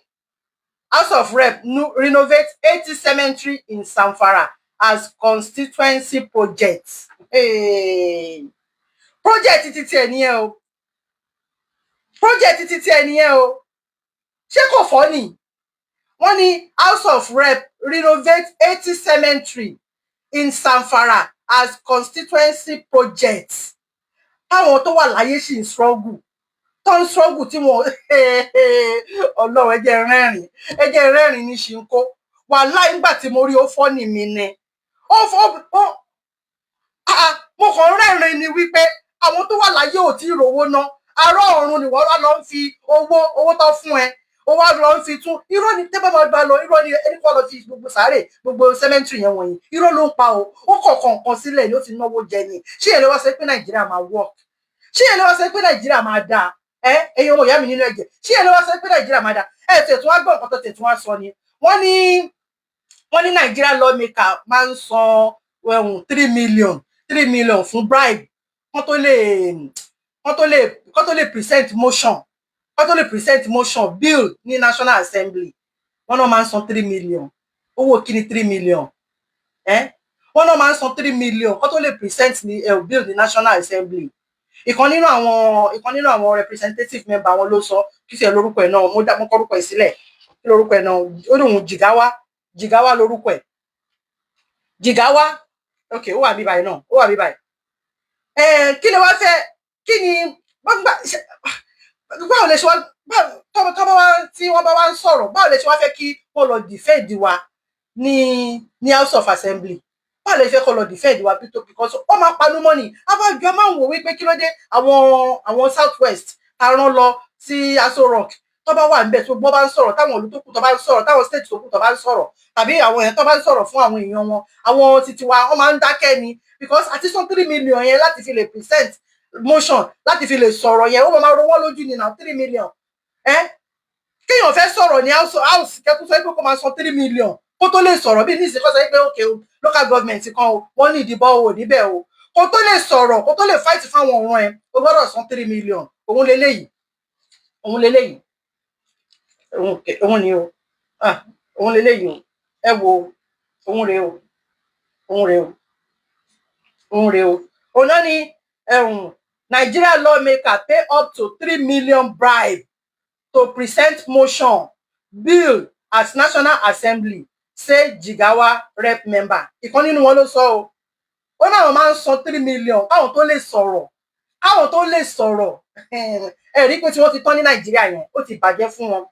House of Rep renovate 80 cemetery in Zamfara as constituency project. Hey. Project títí ẹ nìyẹn o, project títí ẹ nìyẹn o. Ṣé kò fọ́ ni? Wọ́n ní House of Rep renovate 80 cemetery in Zamfara as constituency project. Táwọn tó wà láyé sì ń struggle, tó ń struggle tí wọn. Ọlọ́run, ẹ jẹ́ rẹ́rìn, ẹ jẹ́ rẹ́rìn ní ṣìnkó. Wàláì, nígbà tí mo rí, ó fọ́ ni mi ni ó fọ́ ó. Mo kàn ń rẹ́rìn ni wípé àwọn tó wà láyé ò tí ì rówó ná, ará ọ̀run ni wọ́n wá lọ ń fi owó tó fún ẹ, ó wá lọ ń fi tún. Irọ́ ni. Tẹ́ bá máa bá lọ, irọ́ ni. Ẹni kọ́ lọ fi gbogbo sàárè, gbogbo cemetery yẹn wọ̀nyí, irọ́ ló ń pa o. Ó kọ̀ọ̀kan nǹkan sílẹ̀ ni ó ti náwó jẹ ni. Ṣé ẹ lè wá sọ pé Nàìjíríà máa work? Ṣé ẹ lè wá sọ pé Nàìjíríà máa dáa? Ẹ ẹ̀yin ọmọ ìyá mi nínú ẹ̀jẹ̀, ṣé ẹ lè wá sọ pé Nàìjíríà máa dáa? Ẹ tẹ̀ tún wá gbọ́ nǹkan tó tẹ̀ tún wá sọ ni. Wọ́n ní Nàìjíríà lawmaker máa ń san 3 million, 3 million fún bribe kán tó lè present motion, kán tó lè present motion bill ní National Assembly. Wọ́n náà máa ń san 3 million. Owó kí ni 3 million? Ẹ wọ́n náà máa ń san 3 million kán tó lè present ní bill ní National Assembly. Ìkan nínú àwọn representative member wọn ló sọ. Kí sì ẹ lórúkọ ẹ náà? Mo dá, mo kọ orúkọ ẹ sílẹ̀. Kí lórúkọ ẹ náà? Ó lóun Jìgáwá, Jìgáwá lórúkọ ẹ, Jìgáwá. Ok, ó wà bí báyìí náà, ó wà bí báyìí. Ẹ kí lè wá fẹ́? Kí ni báwo lè ṣe wá tọ́ bá wá tí wọ́n bá wá ń sọ̀rọ̀, báwo lè ṣe wá fẹ́ kí wọ́n lọ defend wa ní House of Assembly? Báwo lè fẹ́ kó lọ defend wa? Because ó máa panu mọ́ ni. Abájọ máa ń wò wípé kí ló dé àwọn South West ta rán lọ sí Aso Rock, tó bá wà níbẹ̀, tó gbọ́ bá ń sọ̀rọ̀, táwọn ìlú tó kù tó bá ń sọ̀rọ̀, táwọn state tó kù tó bá ń sọ̀rọ̀, tàbí àwọn èèyàn tó bá ń sọ̀rọ̀ fún àwọn èèyàn wọn, àwọn titi wa, wọ́n máa ń dákẹ́ ni, because àti sọ 3 million yẹn láti fi lè present motion, láti fi lè sọ̀rọ̀ yẹn, ó máa ro wọ́n lójú ni. Náà 3 million ẹ, kéèyàn fẹ́ sọ̀rọ̀ ní house, kẹ́kọ̀ọ́ sọ pé kó máa san 3 million kó tó lè sọ̀rọ̀. Bí nísìnyí, kó sọ pé okay o, local government kan o, wọ́n ní ìdìbò o níbẹ̀ o, kó tó lè sọ̀rọ̀, kó tó lè fight fáwọn ọ̀ràn ẹ̀, o gbọ́dọ̀ san 3 million. Òun leléyìí, òun leléyìí, òun ni o. Ah, òun leléyìí o. Ẹ wo, òun rèé o, òun rèé o, òun rèé o. Òun náà ni Nigeria lawmaker pay up to 3 million bribe to present motion bill at National Assembly, say Jigawa rep member. Ìkan nínú wọn ló sọ o. Ó náà máa ń san 3 million káwọn tó lè sọ̀rọ̀, káwọn tó lè sọ̀rọ̀. Ẹ rí pé tí wọ́n ti tán ní Nàìjíríà yẹn, ó ti bàjẹ́ fún wọn.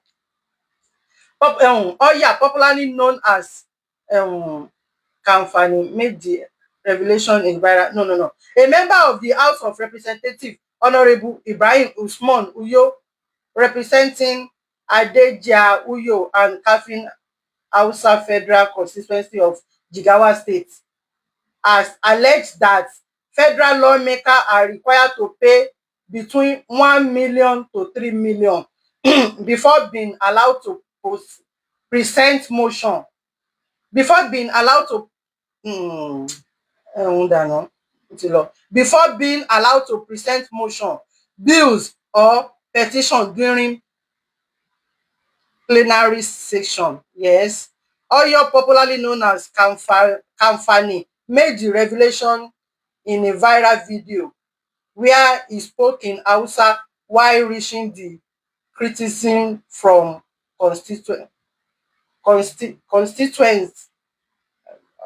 Oya, popularly known as Kamfani, made the revelation in viral, no, no, no, a member of the House of Representatives, Honourable Ibrahim Usman Uyo, representing Hadejia Uyo and Kafin Hausa Federal Constituency of Jigawa State, has alleged that federal lawmakers are required to pay between 1 million to 3 million before being allowed to present motion, before being allowed to ẹ̀hún dànù, ó ti lọ, before being allowed to present motion, bills or petition during plenary session. Yes. Oyo, popularly known as Kamfani, made the revelation in a viral video. where he spoke in Hausa while reaching the criticism from constituents.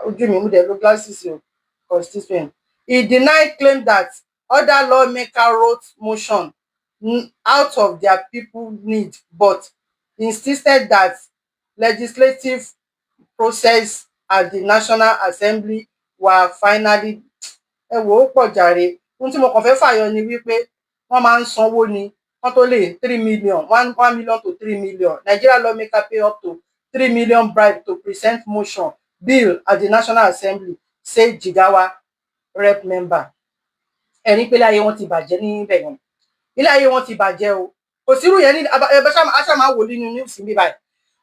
Ojú mi mú dẹ̀ lo glasses o. Constituent. He denied claim that other lawmakers wrote motion out of their people need, but insisted that legislative process at the National Assembly were finally. Ẹ wò ó pọ̀ jàre. Ohun tí mo kàn fẹ́ fàyọ ni wípé wọ́n máa ń sanwó ni wọ́n tó lè 3 million, 1 million to 3 million. Nigeria lawmaker pay up to 3 million bribe to present motion bill at the National Assembly, say Jigawa rep member. Ẹ̀rín pé ilé ayé wọn ti bàjẹ́ níbẹ̀ yẹn, ilé ayé wọn ti bàjẹ́ o. Kò sírú yẹn ní ẹ ṣáà máa wò nínú news níbí báyìí.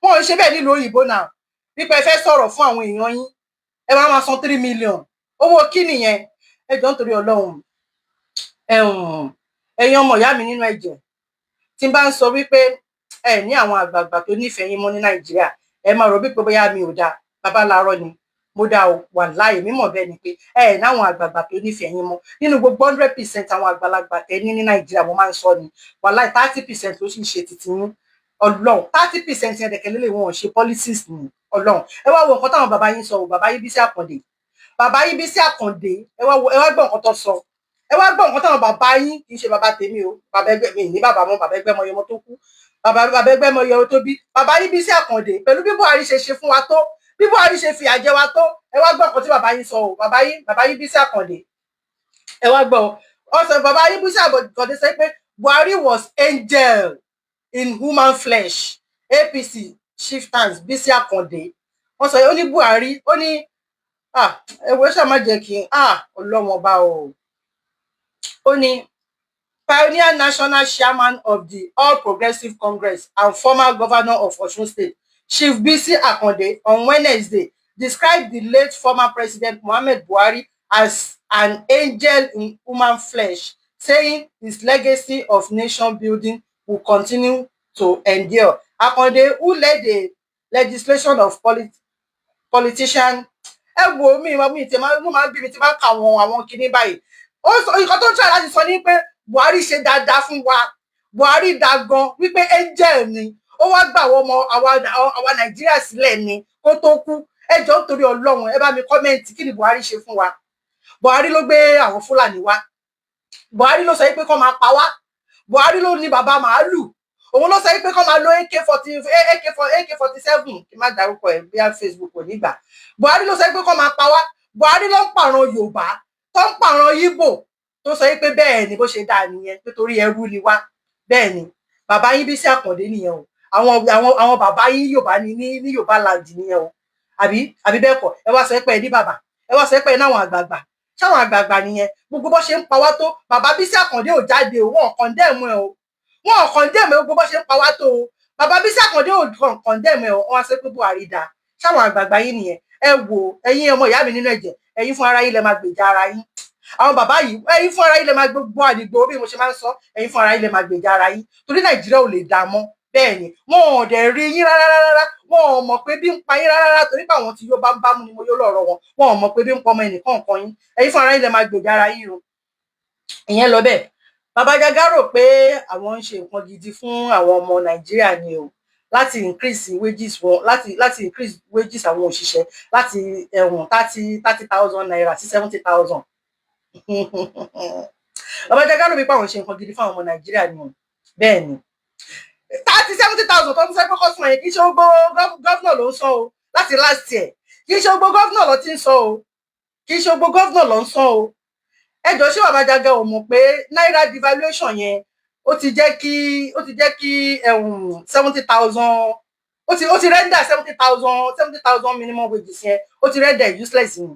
Wọn ò ń ṣe bẹ́ẹ̀ nílùú òyìnbó náà, wípé ẹ fẹ́ sọ̀rọ̀ fún àwọn èèyàn yín, ẹ máa máa san 3 million. Owó kí nìyẹn? Ẹ jọ̀ọ́, nítorí Ọlọ́run, ẹ̀yin ọmọ ìyá mi nínú ẹ̀jẹ̀, tí n bá ń sọ wípé ẹ ní àwọn àgbààgbà tó nífẹ̀ẹ́ yín mọ́ ní Nàìjíríà, ẹ máa rò bí pé bóyá mi ò dáa. Bàbá làárọ̀ ni mo dá o, wà láàyè mímọ̀ bẹ́ẹ̀ ni pé ẹ náwọn àgbààgbà tó nífẹ̀ẹ́ yín mọ́. Nínú gbogbo 100% àwọn àgbàlagbà tẹ ní ní Nàìjíríà, mo máa ń sọ ni, wàláì, 30% ló sì ń ṣe titi yín. Ọlọ́run, 30% yẹn dẹ̀kẹ́ lélẹ̀, wọn ò ṣe policies ní. Ọlọ́run, ẹ wá wo nǹkan táwọn bàbá yín sọ o. Bàbá yín Bísí Àkàndé, bàbá yín Bísí Àkàndé, ẹ wá wo, ẹ wá gbọ́ nǹkan tó sọ. Ẹ wá gbọ́ nǹkan táwọn bàbá yín, kì í ṣe bàbá tèmi o, bàbá ẹgbẹ́ mi ní bàbá mọ́, bàbá ẹgbẹ́ mọ tó kú, bàbá ẹgbẹ́ mọ iye tó bí bàbá yín Bísí Àkàndé. Pẹ̀lú bí Buhari ṣe ṣe fún wa tó, bí Buhari ṣe fìyà jẹ wa tó, ẹ wá gbọ́ nǹkan tí bàbá yín sọ o. Bàbá yín Bísí Àkàndé, ẹ wá gbọ́ o. Ọ sọ, bàbá yín Bísí Àkàndé sọ pé Buhari was angel in human flesh. APC chieftains Bísí Àkàndé, wọ́n sọ, ó ní Buhari, ó ní, ah, ẹ wo, ṣáà má jẹ́ kí n, ah, Ọlọ́wọ́n ọba o. Ó ní pioneer national chairman of the All Progressive Congress and former governor of Osun State, Chief Bisi Akande, on Wednesday described the late former President Muhammad Buhari as an angel in human flesh, saying his legacy of nation building will continue to endure. Akande, who led the legislation of politician. Ẹ wo mi mi tí máa ń bí mi tí máa ń ka àwọn kinní báyìí. Ó sọ nǹkan tó ń try láti sọ ní pé Buhari ṣe dáadáa fún wa, Buhari dá gan, wípé angel ni. Ó wá gbà wọ́n ọmọ àwa Nàìjíríà sílẹ̀ ni kó tó kú. Ẹ jọ̀ọ́, nítorí Ọlọ́run, ẹ bá mi comment, kí ni Buhari ṣe fún wa? Buhari ló gbé àwọn Fúlàní wá. Buhari ló sọ pé kó máa pa wá. Buhari ló ní bàbá màálù. Òun ló sọ pé kó máa lo AK 40, AK 47, kí n má dárúkọ ẹ bí Facebook kò ní gbà. Buhari ló sọ pé kó máa pa wá. Buhari ló ń pààrọ̀ Yorùbá, tó ń pààrọ̀ Ìgbò, tó sọ pé bẹ́ẹ̀ ni, bó ṣe dáa nìyẹn, nítorí ẹrú ni wá. Bẹ́ẹ̀ ni bàbá yín Bísí Àkàndé nìyẹn o. Àwọn bàbá yín Yorùbá ní ní Yorùbá land nìyẹn o. Àbí bẹ́ẹ̀ kọ́? Ẹ wá sọ pé ẹ ní bàbá, ẹ wá sọ pé ẹ náwọn àgbààgbà. Ṣáwọn àgbààgbà nìyẹn? Gbogbo bó ṣe ń pa wá tó, bàbá Bísí Àkàndé ò jáde o. Wọn ò condemn ẹ o, wọn ò condemn ẹ. Gbogbo bó ṣe ń pa wá tó o, bàbá Bísí Àkàndé ò condemn ẹ o. Wọn wá sọ pé Buhari dáa. Ṣáwọn àgbààgbà yín nìyẹn? Ẹ wò, ẹ̀yin ọmọ ìyá mi nínú ẹ̀jẹ̀, ẹ̀yin fún ara yín lẹ máa gbèjà ara yín. Àwọn bàbá yìí, ẹ̀yin fún ara yín lẹ máa gbogbo àdìgbò bí mo ṣe máa ń sọ, ẹ̀yin fún ara yín lẹ máa gbèjà ara yín, torí Nàìjíríà ò lè dá mọ́. Bẹ́ẹ̀ ni, wọn ò dẹ̀ rí yín rárá rárá. Wọn ò mọ̀ pé bí ń pa yín rárá rárá, torí pé àwọn tí yóò bá ń bámú ni mo yóò lọ́rọ̀ wọn. Wọn ò mọ̀ pé bí ń pọmọ ẹnìkan kan yín. Ẹ̀yin fún ara yín lẹ máa gbèjà ara yín o. Ìyẹn lọ bẹ́ẹ̀. Bàbá Jágá rò pé àwọn ń ṣe nǹkan gidi fún àwọn ọmọ Nàìjíríà ni o, láti increase wages wọn, láti increase wages àwọn òṣìṣẹ́ láti ẹ̀wọ̀n 30,000 naira sí 70,000. Bàbá Jágá rò pé àwọn ṣe nǹkan gidi fún àwọn ọmọ Nàìjíríà ni o. Bẹ́ẹ̀ ni, 30 70,000 tó ń sẹ́ kọ́kọ́ sún yẹn, kì í ṣe gbogbo governor ló ń sọ o. Láti last year, kì í ṣe gbogbo governor ló ti ń sọ o. Kì í ṣe gbogbo governor ló ń sọ o. Ẹ jọ, ṣé bàbá Jágá ò mọ̀ pé náírà devaluation yẹn, ó ti jẹ́ kí 70,000, ó ti render 70,000 minimum wages yẹn, ó ti render useless ni?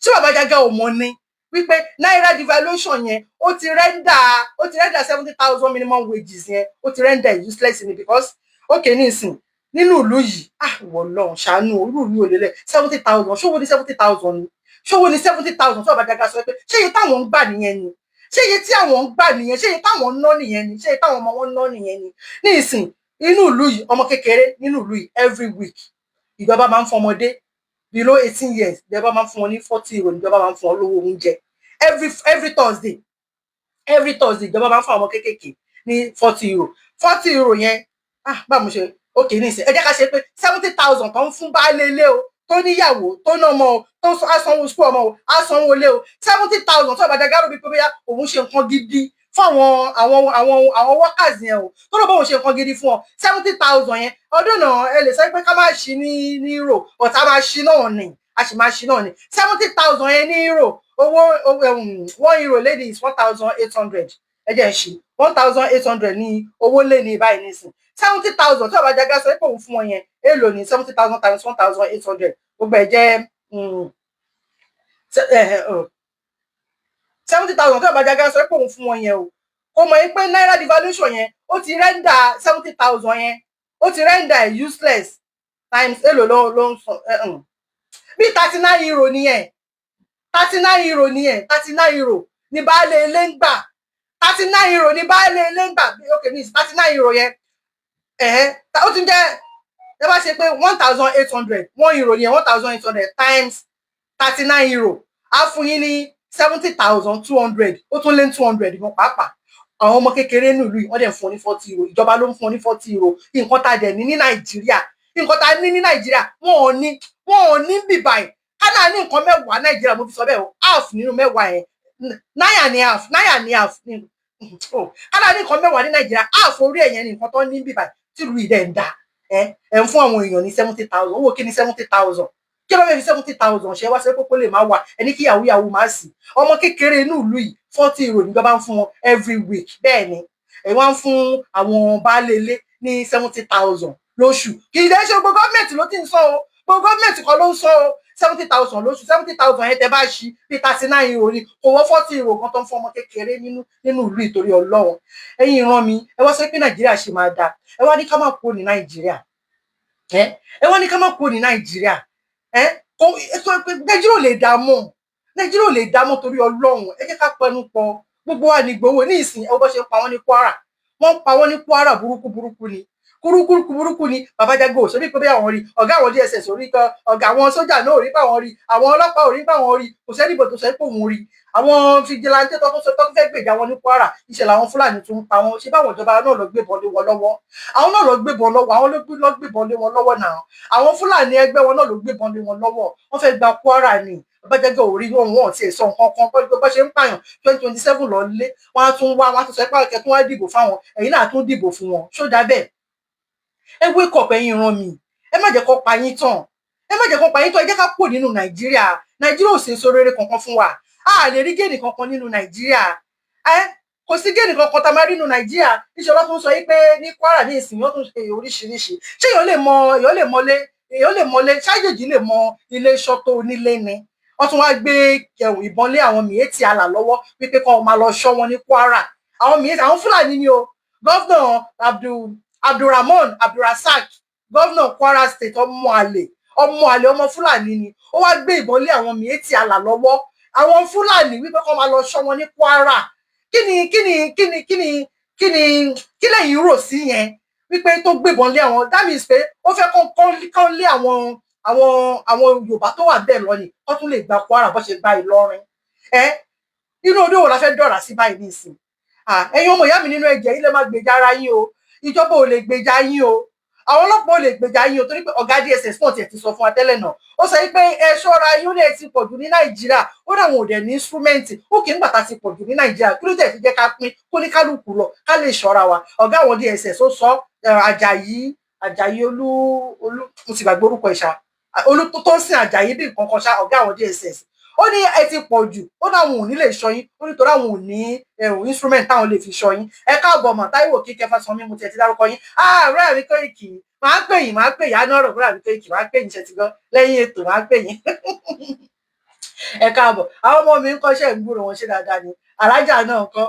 Ṣé bàbá Jágá ò mọ̀ ni wípé náírà devaluation yẹn, ó ti render 70,000 minimum wages yẹn, ó ti render useless ni? Because okay, nísìn nínú ìlú yìí, ah, wọ́n lọ́hùn ṣàánú irú ìlú òlélẹ̀. 70,000, ṣówó ní 70,000 ni? Ṣówó ní 70,000? Tí bàbá Jágá sọ pé ṣé iye táwọn ń gbà nìyẹn ni? Ṣé iye tí àwọn ń gbà nìyẹn? Ṣé iye táwọn ń ná nìyẹn ni? Ṣé iye táwọn ọmọ wọn ń ná nìyẹn ni? Ní ìsìn inú ìlú yìí, ọmọ kékeré nínú ìlú yìí, every week, ìjọba máa ń fún ọmọdé below 18 years, ìjọba máa ń fún wọn ní €40. Ìjọba máa ń fún wọn lówó oúnjẹ every Thursday. Every Thursday, ìjọba máa ń fún àwọn ọmọ kéékèèké ní €40. €40 yẹn, ah, báwo mo ṣe? Ok, nísìn, ẹ jẹ́ ká ṣe pé 70,000 tó ń fún baálé ilé o, tó níyàwó, tó ná ọmọ o, tó á sanwó school ọmọ o, á sanwó ilé o, 70,000 tó Baba Jagaba bí pé bóyá òun ṣe nǹkan gidi fún àwọn workers yẹn o, tó ló bá òun ṣe nǹkan gidi fún ọ, 70,000 yẹn, ọdún náà, ẹ lè sọ pé ká má ṣí ní euro, but a máa ṣí náà ni, a sì máa ṣí náà ni. 70,000 yẹn ní euro, owó €1 lé ní is 1,800. Ẹ jẹ́ ń ṣí 1,800 ní owó lé ní báyìí nísìn. 70,000 tí Baba Jagaba sọ pé òun fún wọn yẹn, èèlò ní 70,000 times 1,800? Gbogbo ẹ̀ jẹ́ 70,000 tí Baba Jagaba sọ pé òun fún wọn yẹn o, kò mọ̀ pé náírà devaluation yẹn, ó ti render 70,000 yẹn, ó ti render ẹ̀ useless. Times èlò ló ń sọ? Bí €39 nìyẹn. €39 nìyẹn. €39 ní baálé ilé ń gbà. €39 ní baálé ilé ń gbà. Ok, ní €39 yẹn, ẹ̀hẹ́, ó tún jẹ́, ẹ bá ṣe pé 1,800, €1 nìyẹn, 1,800 times €39, á fún yín ní 70,200. Ó tún lé ní 200 gan pàápàá. Àwọn ọmọ kékeré nílùú yìí, wọ́n dẹ̀ ń fún ọ ní €40. Ìjọba ló ń fún ọ ní €40. Nǹkan tá a dẹ̀ ní ní Nàìjíríà, nǹkan tá a ní ní Nàìjíríà, wọn ò ní bìbàì. Kánà ní nǹkan 10 Nàìjíríà, mo fi sọ bẹ́ẹ̀ o, half nínú 10 yẹn, nine and a half, nine and a half ní o. Kánà ní nǹkan 10 ní Nàìjíríà, half orí ẹ̀yẹn ní nǹkan tó ní bìbàì tìlú yìí dẹ̀ ń da. Ẹ ń fún àwọn èèyàn ní 70,000. Owó kí ni 70,000? Kí ló fẹ́ fi 70,000 ṣe? Wá sí pé kó lè má wà ẹni kí yahoo yahoo má sí. Ọmọ kékeré inú ìlú yìí, €40 níjọba ń fún wọn every week. Bẹ́ẹ̀ ni ẹ wá ń fún àwọn baálé ilé ní 70,000 lóṣù. Kì í dẹ́ ṣe gbogbo gọ́ọ̀mẹ̀ntì ló ti ń sọ o, gbogbo gọ́ọ̀mẹ̀ntì kan ló ń sọ o. 70,000 lóṣù, 70,000 yẹn, tẹ bá ṣí bíi €39 ni. Kò wọ́ €40 kan tó ń fún ọmọ kékeré nínú ìlú. Ìtorí Ọlọ́run, ẹ̀yin ìran mi, ẹ wá sọ pé Nàìjíríà ṣe máa dáa. Ẹ wá ní ká má kúrò ní Nàìjíríà. Ẹ wá ní ká má kúrò ní Nàìjíríà. Ẹ kò Nàìjíríà ò lè dá mọ́, Nàìjíríà ò lè dá mọ́. Torí Ọlọ́run, ẹ jẹ́ ká pẹnu pọ̀, gbogbo wa ní gbowó ní ìsìn. Ẹ bó ṣe ń pa wọ́n ní Kwara, wọ́n ń pa wọ́n ní Kwara burúkú burúkú ni, kúrúkúrúkú burúkú ni. Baba Jagaba ò sọ bí pé bí àwọn rí ọ̀gá àwọn DSS ò rí kan, ọ̀gá àwọn sójà náà ò rí báwọn rí, àwọn ọlọ́pàá ò rí báwọn rí. Kò sẹ́nìbò tó sọ pé òun rí àwọn vigilante tó fẹ́ gbèjà wọn ní Kwara. Ìṣẹ̀lẹ̀ àwọn Fúlàní tún ń pa wọn. Ṣé báwọn ìjọba náà lọ gbébọn lé wọn lọ́wọ́? Àwọn náà lọ gbébọn lọ́wọ́, àwọn ló gbébọn lé wọn lọ́wọ́ náà. Àwọn Fúlàní ẹgbẹ́ wọn náà ló gbébọn lé wọn lọ́wọ́. Wọ́n fẹ́ gba Kwara ni. Baba Jagaba ò rí wọn, wọn ò tiẹ̀ sọ nǹkan kan pẹ̀lú bó ṣe ń pààyàn. 2027 lọ lé wọn, á tún wá, wọn á tún sọ pé àkẹ́ tún wá dìbò fáwọn, ẹ̀yin náà tún dìbò fún wọn. Ṣó dá bẹ́ẹ̀? Ẹ wake up, ẹ̀yin ìran mi. Ẹ má jẹ́ kó pa yín tán, ẹ má jẹ́ kó pa yín tán. Ẹ jẹ́ ká kúrò nínú Nàìjíríà. Nàìjíríà ò sèso rere kankan fún wa. A lè rí gain kankan nínú Nàìjíríà. Ẹ kò sí gain kankan tá a máa rí nínú Nàìjíríà. Níṣẹ́ ló tún sọ yìí pé ní Kwara ní ìsìn, wọ́n tún ṣe oríṣiríṣi. Ṣé èèyàn lè mọ, èèyàn lè mọlé ṣáàjòjì lè mọ ilé iṣọ́ tó onílé ni? Wọ́n tún wá gbé ẹ̀wọ̀n ìbọn lé àwọn Miyetti Allah lọ́wọ́ wípé kọ́ máa lọ ṣọ́ wọn ní Kwara. Àwọn Miyetti, àwọn Fúlàní ni o. Governor Abdulrahman Abdulrasaq, governor Kwara State, ọmọ àlè, ọmọ àlè, ọmọ Fúlàní ni. Ó wá gbé ìbọn lé àwọn Miyetti Allah lọ́wọ́, àwọn Fúlàní, wípé kọ́ máa lọ ṣọ́ wọn ní Kwara. Kí ni kí ni kí ni kí ni kí ni kí lẹ́yìn rò sí yẹn, wípé tó gbébọn lé àwọn? That means pé ó fẹ́ kọ́ lé àwọn Yorùbá tó wà bẹ́ẹ̀ lọ ni, wọ́n tún lè gba Kwara bó ṣe gba Ìlọrin. Ẹ inú odò wo la fẹ́ dọ̀rà sí báyìí nísìn? Ẹ̀yin ọmọ ìyá mi nínú ẹ̀jẹ̀, ilé máa gbèjà ara yín o. Ìjọba ò lè gbèjà yín o, àwọn ọlọ́pàá ò lè gbèjà yín o, torí pé ọ̀gá DSS náà tiẹ̀ ti sọ fún wa tẹ́lẹ̀ náà. Ó sọ pé ẹ ṣọ́ra yín, ó lè ti pọ̀jù ní Nàìjíríà. Ó ní àwọn ò dẹ̀ ní instrument. Ó kì í gbà tá ti pọ̀jù ní Nàìjíríà, kí ló dẹ̀ fi jẹ́ ká pín kó ní kálukú lọ, ká lè ṣọ́ra wa? Ọ̀gá àwọn DSS ó sọ, Àjàyí, Àjàyí Olú, Olú, mo ti gbàgbé orúkọ ìṣá, Olú tó ń sìn Àjàyí bí nǹkan kan ṣá. Ọ̀gá àwọn DSS ó ní ẹ ti pọ̀ jù, ó ní àwọn ò ní lè ṣọ́ yín, ó ní torí àwọn ò ní instrument táwọn lè fi ṣọ́ yín. Ẹ káàbọ̀ mọ̀ Táíwò Kíkẹ́ Fásánmi, mo tiẹ̀ ti dárúkọ yín. Ààrẹ mi Kóìkì, máa pè yín, máa pè yín. Àná ọ̀rọ̀ kúrò àbí Kóìkì, máa pè yín. Ṣe ti gbọ́? Lẹ́yìn ètò máa pè yín. Ẹ káàbọ̀. Àwọn ọmọ mi ń kọ́ṣẹ́ ìgbúrò wọn ṣe dáadáa ni. Alájà náà ń kọ́.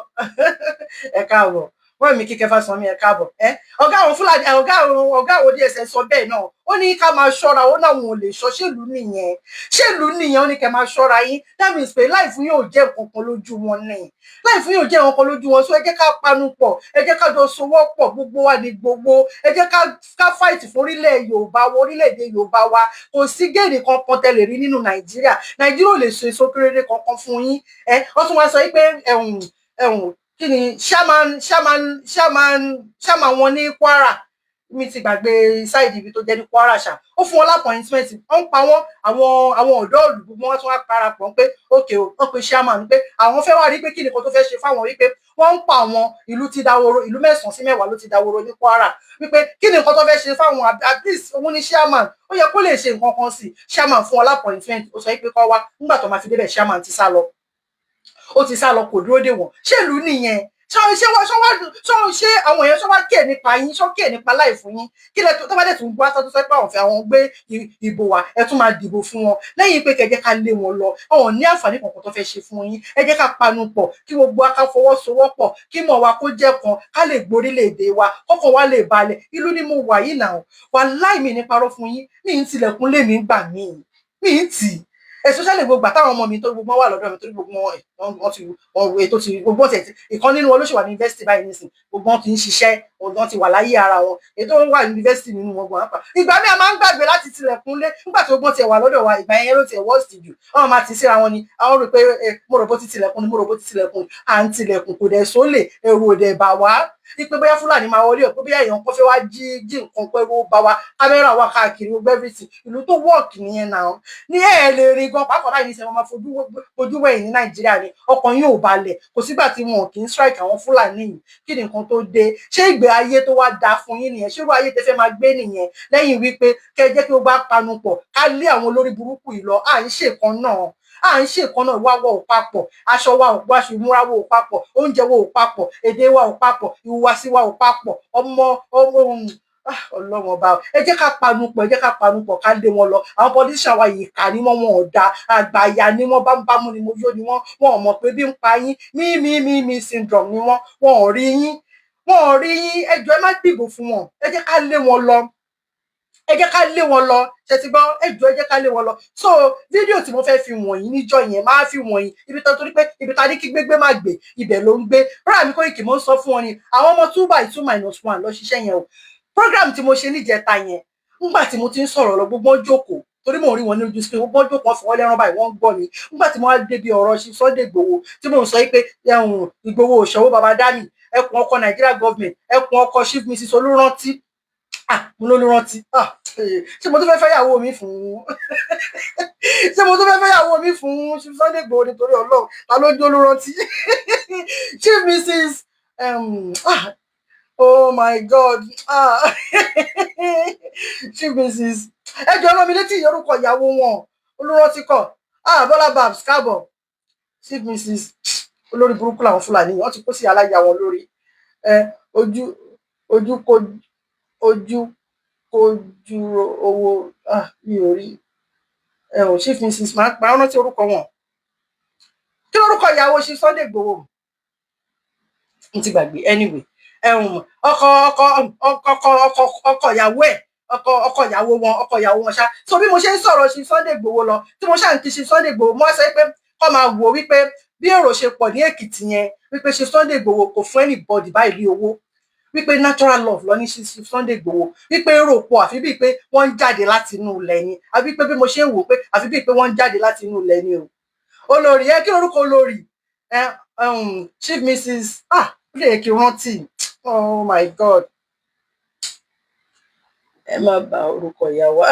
Ẹ káàbọ̀, wọ́n mi Kíkẹ́ Fásánmi, ẹ káàbọ̀. Ẹ ọ̀gá àwọn Fúlàní, ọ̀gá àwọn DSS sọ bẹ́ẹ̀ náà. Ó ní ká máa ṣọ́ra, ó náà wọn ò lè ṣọ́. Ṣèlú nìyẹn, ṣèlú nìyẹn. Ó ní kẹ́ máa ṣọ́ra yín. That means pé life yín ò jẹ́ nǹkan kan lójú wọn ní, life yín ò jẹ́ nǹkan kan lójú wọn. So ẹ jẹ́ ká panu pọ̀, ẹ jẹ́ ká jọ sowọ́ pọ̀, gbogbo wa ní gbogbo. Ẹ jẹ́ ká fight fún orílẹ̀ Yorùbá wa, orílẹ̀-èdè Yorùbá wa. Kò sí gain kankan tẹ́ lè rí nínú Nàìjíríà. Nàìjíríà ò lè so èso kéré kankan fún yín. Ẹ wọ́n tún wá sọ pé ẹ̀hùn ẹ̀hùn Kí ni chairman wọn ní Kwara? Mi ti gbàgbé side ibi tó jẹ́ ní Kwara ṣá. Ó fún wọn l'appointment. Wọ́n ń pa wọ́n, àwọn ọ̀dọ́ ìlú, gbogbo wọn tún wá parapọ̀ pé ókè o, wọ́n pe chairman pé àwọn fẹ́ wá rí pé kí nìkan tó fẹ́ ṣe fáwọn, wípé wọ́n ń pa àwọn, ìlú ti dahoro, ìlú mẹ́sàn-án sí mẹ́wàá ló ti dahoro ní Kwara, wípé kí ni nǹkan tó fẹ́ ṣe fáwọn. At least òun ni chairman, ó yẹ kó lè ṣe nǹkan kan sí. Chairman fún wọn l'appointment, ó sọ pé kó wá. Nígbà tó máa fi débẹ̀, chairman ti sá lọ, ó ti sá lọ, kò dúró dè wọ́n. Ṣé ìlú nìyẹn? Ṣé ṣé wọ́n ṣé wọ́n ṣé ṣé àwọn èèyàn ṣé wọ́n kí ẹ̀ nípa yín? Ṣé kí ẹ̀ nípa láì fún yín? Kí lẹ tó bá dẹ̀ tún gbọ́ tó sọ pé àwọn fẹ́ àwọn gbé ìbò wá, ẹ tún máa dìbò fún wọn lẹ́yìn pé kẹjẹ́ ká lé wọn lọ. Àwọn ní àǹfààní kankan tó fẹ́ ṣe fún yín. Ẹ jẹ́ ká panu pọ̀, kí gbogbo wa ká fọwọ́sowọ́pọ̀, kí mọ̀ wa kó jẹ́ kan, ká lè gborílẹ̀-èdè wa, kọ́kàn wa lè balẹ̀. Ìlú ni mo wà yìí náà, wàláì, mi ní parọ́ fún yín, mi ń tilẹ̀kùn lé mi gbà mí, mi ń tì í, especially gbogbo àtàwọn ọmọ mi tó gbogbo wọn wà lọ́dọ̀ mi, torí gbogbo wọn, wọn ti wọn ètò ti gbogbo wọn ti, ìkan nínú wọn ló ṣì wà ní yunifásitì báyìí nísìn. Gbogbo wọn ti ń ṣiṣẹ́, wọn ti wà láyé ara wọn. Ètò wọn wà ní yunifásitì nínú wọn gbọ́n pa. Ìgbà míì a máa ń gbàgbé láti tilẹ̀kùn lé nígbà tí gbogbo tiẹ̀ wà lọ́dọ̀ wa. Ìgbà yẹn ló tiẹ̀ worst jù. Wọn máa ti síra wọn ni àwọn rò pé mo rò bó ti tilẹ̀kùn ni, mo rò bó ti tilẹ̀kùn. À ń tilẹ̀kùn, kò dẹ̀ sólè, ẹ̀rù ò dẹ̀ bà wá wípé bóyá Fúlàní máa wọlé ọ̀, pé bóyá èèyàn kan fẹ́ wá jí nǹkan pẹ̀lú bá wa. Kámẹ́rà wà káàkiri, gbogbo everything. Ìlú tó work nìyẹn náà ní ẹ̀ lè rí gan pàápàá báyìí ní sẹ́wọ́n máa fojú wẹ̀yìn ní Nàìjíríà ni ọkàn yóò balẹ̀. Kò sígbà tí wọn kì í strike àwọn Fúlàní yìí. Kí ni nǹkan tó dé? Ṣé ìgbé ayé tó wá da fún yín nìyẹn? Ṣé irú ayé tẹ fẹ́ máa gbé nìyẹn? Lẹ́yìn wípé kẹ́ ẹ jẹ́ kí gbogbo apanupọ̀ ká lé àwọn olórí burúkú yìí lọ. À ń ṣèkan náà, à ń ṣèkan náà, ìwà wa ò papọ̀, aṣọ wa ò aṣọ ìmúra wa ò papọ̀, oúnjẹ wa ò papọ̀, èdè wa ò papọ̀, ìhùwàsí wa ò papọ̀. Ọmọ ọmọ, Ọlọ́run ọba, ẹ jẹ́ ká panupọ̀, ẹ jẹ́ ká panupọ̀ ká lé wọn lọ. Àwọn politician wa yìí, ìkà ni wọ́n, wọn ò da, àgbàyà ni wọ́n, bámúbámú ni mo yó ni wọ́n. Wọn ò mọ̀ pé bí ń pa yín, me me me me syndrome ni wọ́n. Wọn ò rí yín, wọn ò rí yín. Ẹ jọ̀ọ́, ẹ má dìbò fún wọn. Ẹ jẹ́ ká lé wọn lọ, ẹ jẹ́ ká lé wọn lọ. Ṣe ti gbọ́? Ẹ jọ̀ọ́, ẹ jẹ́ ká lé wọn lọ. So fídíò tí mo fẹ́ fi wọ̀nyí níjọ́ yẹn, máa fi wọ̀nyí ibi tó, torí pé ibi tá a ní kí gbégbé má gbé, ibẹ̀ ló ń gbé. Rárá mi, Koiki, mo ń sọ fún wọn ni àwọn ọmọ 2 by 2 minus 1 lọ ṣiṣẹ́ yẹn o. Program tí mo ṣe níjẹta yẹn, nígbà tí mo ti ń sọ̀rọ̀ lọ, gbogbo wọn jókòó, torí mò ń rí wọn ní ojú screen. Gbogbo wọn jókòó, fọwọ́ lẹ́rán báyìí, wọ́n ń gbọ́ mi. Nígbà tí mo wá débi ọ̀rọ̀ ṣe Sunday Igboho, tí mò ń sọ pé Ìgbòho òṣòwò baba dami, ẹkùn ọkọ Nigeria government, ẹkùn ọkọ Chief Mrs Olúrántí. Ah, mo ló rántí. Ah, ṣé mo tún fẹ́ fẹ́ yàwó mi fún? Ṣé mo tún fẹ́ fẹ́ yàwó mi fún Sunday Igboho? Nítorí Ọlọ́run, ta ló ń jó Olúrántí? Chief Mrs ah, oh my God, ah, Chief Mrs, ẹ jọ̀ọ́, rán mi létí orúkọ ìyàwó wọn. Olúrántí kọ́. Ah, Bọ́lá Babs, káàbọ̀. Chief Mrs, olórí burúkú làwọn Fúlàní, wọ́n ti kó sí aláya wọn lórí ẹ. Ojú ojú kò ojú kojú owó. Ah, mi ò rí ẹ ò. Chief Mrs, máa pa rántí orúkọ wọn. Kí lórúkọ ìyàwó Chief Sunday Igboho? N ti gbàgbé. Anyway, ẹhùn ọkọ ọkọ ọkọ ọkọ ọkọ ìyàwó ẹ, ọkọ ọkọ ìyàwó wọn, ọkọ ìyàwó wọn ṣá. So bí mo ṣe ń sọ̀rọ̀ Chief Sunday Igboho lọ, tí mo ṣáà ń kí Chief Sunday Igboho, mo wá sọ pé kọ́ máa wò wípé bí èrò ṣe pọ̀ ní Èkìtì yẹn, wípé Chief Sunday Igboho kò fún anybody báyìí ní owó, wípé natural love lọ ní Chief Sunday Igboho, wípé èrò pọ̀ àfi bíi pé wọ́n ń jáde láti inú ilẹ̀ ni, àfi pé bí mo ṣe ń wò pé àfi bíi pé wọ́n ń jáde láti inú ilẹ̀ ni o. Olórí ẹ, kí lorúkọ olórí ẹ? Chief Mrs, ah, ó lè kí rántí. Oh my God, ẹ má bà orúkọ ìyá wa,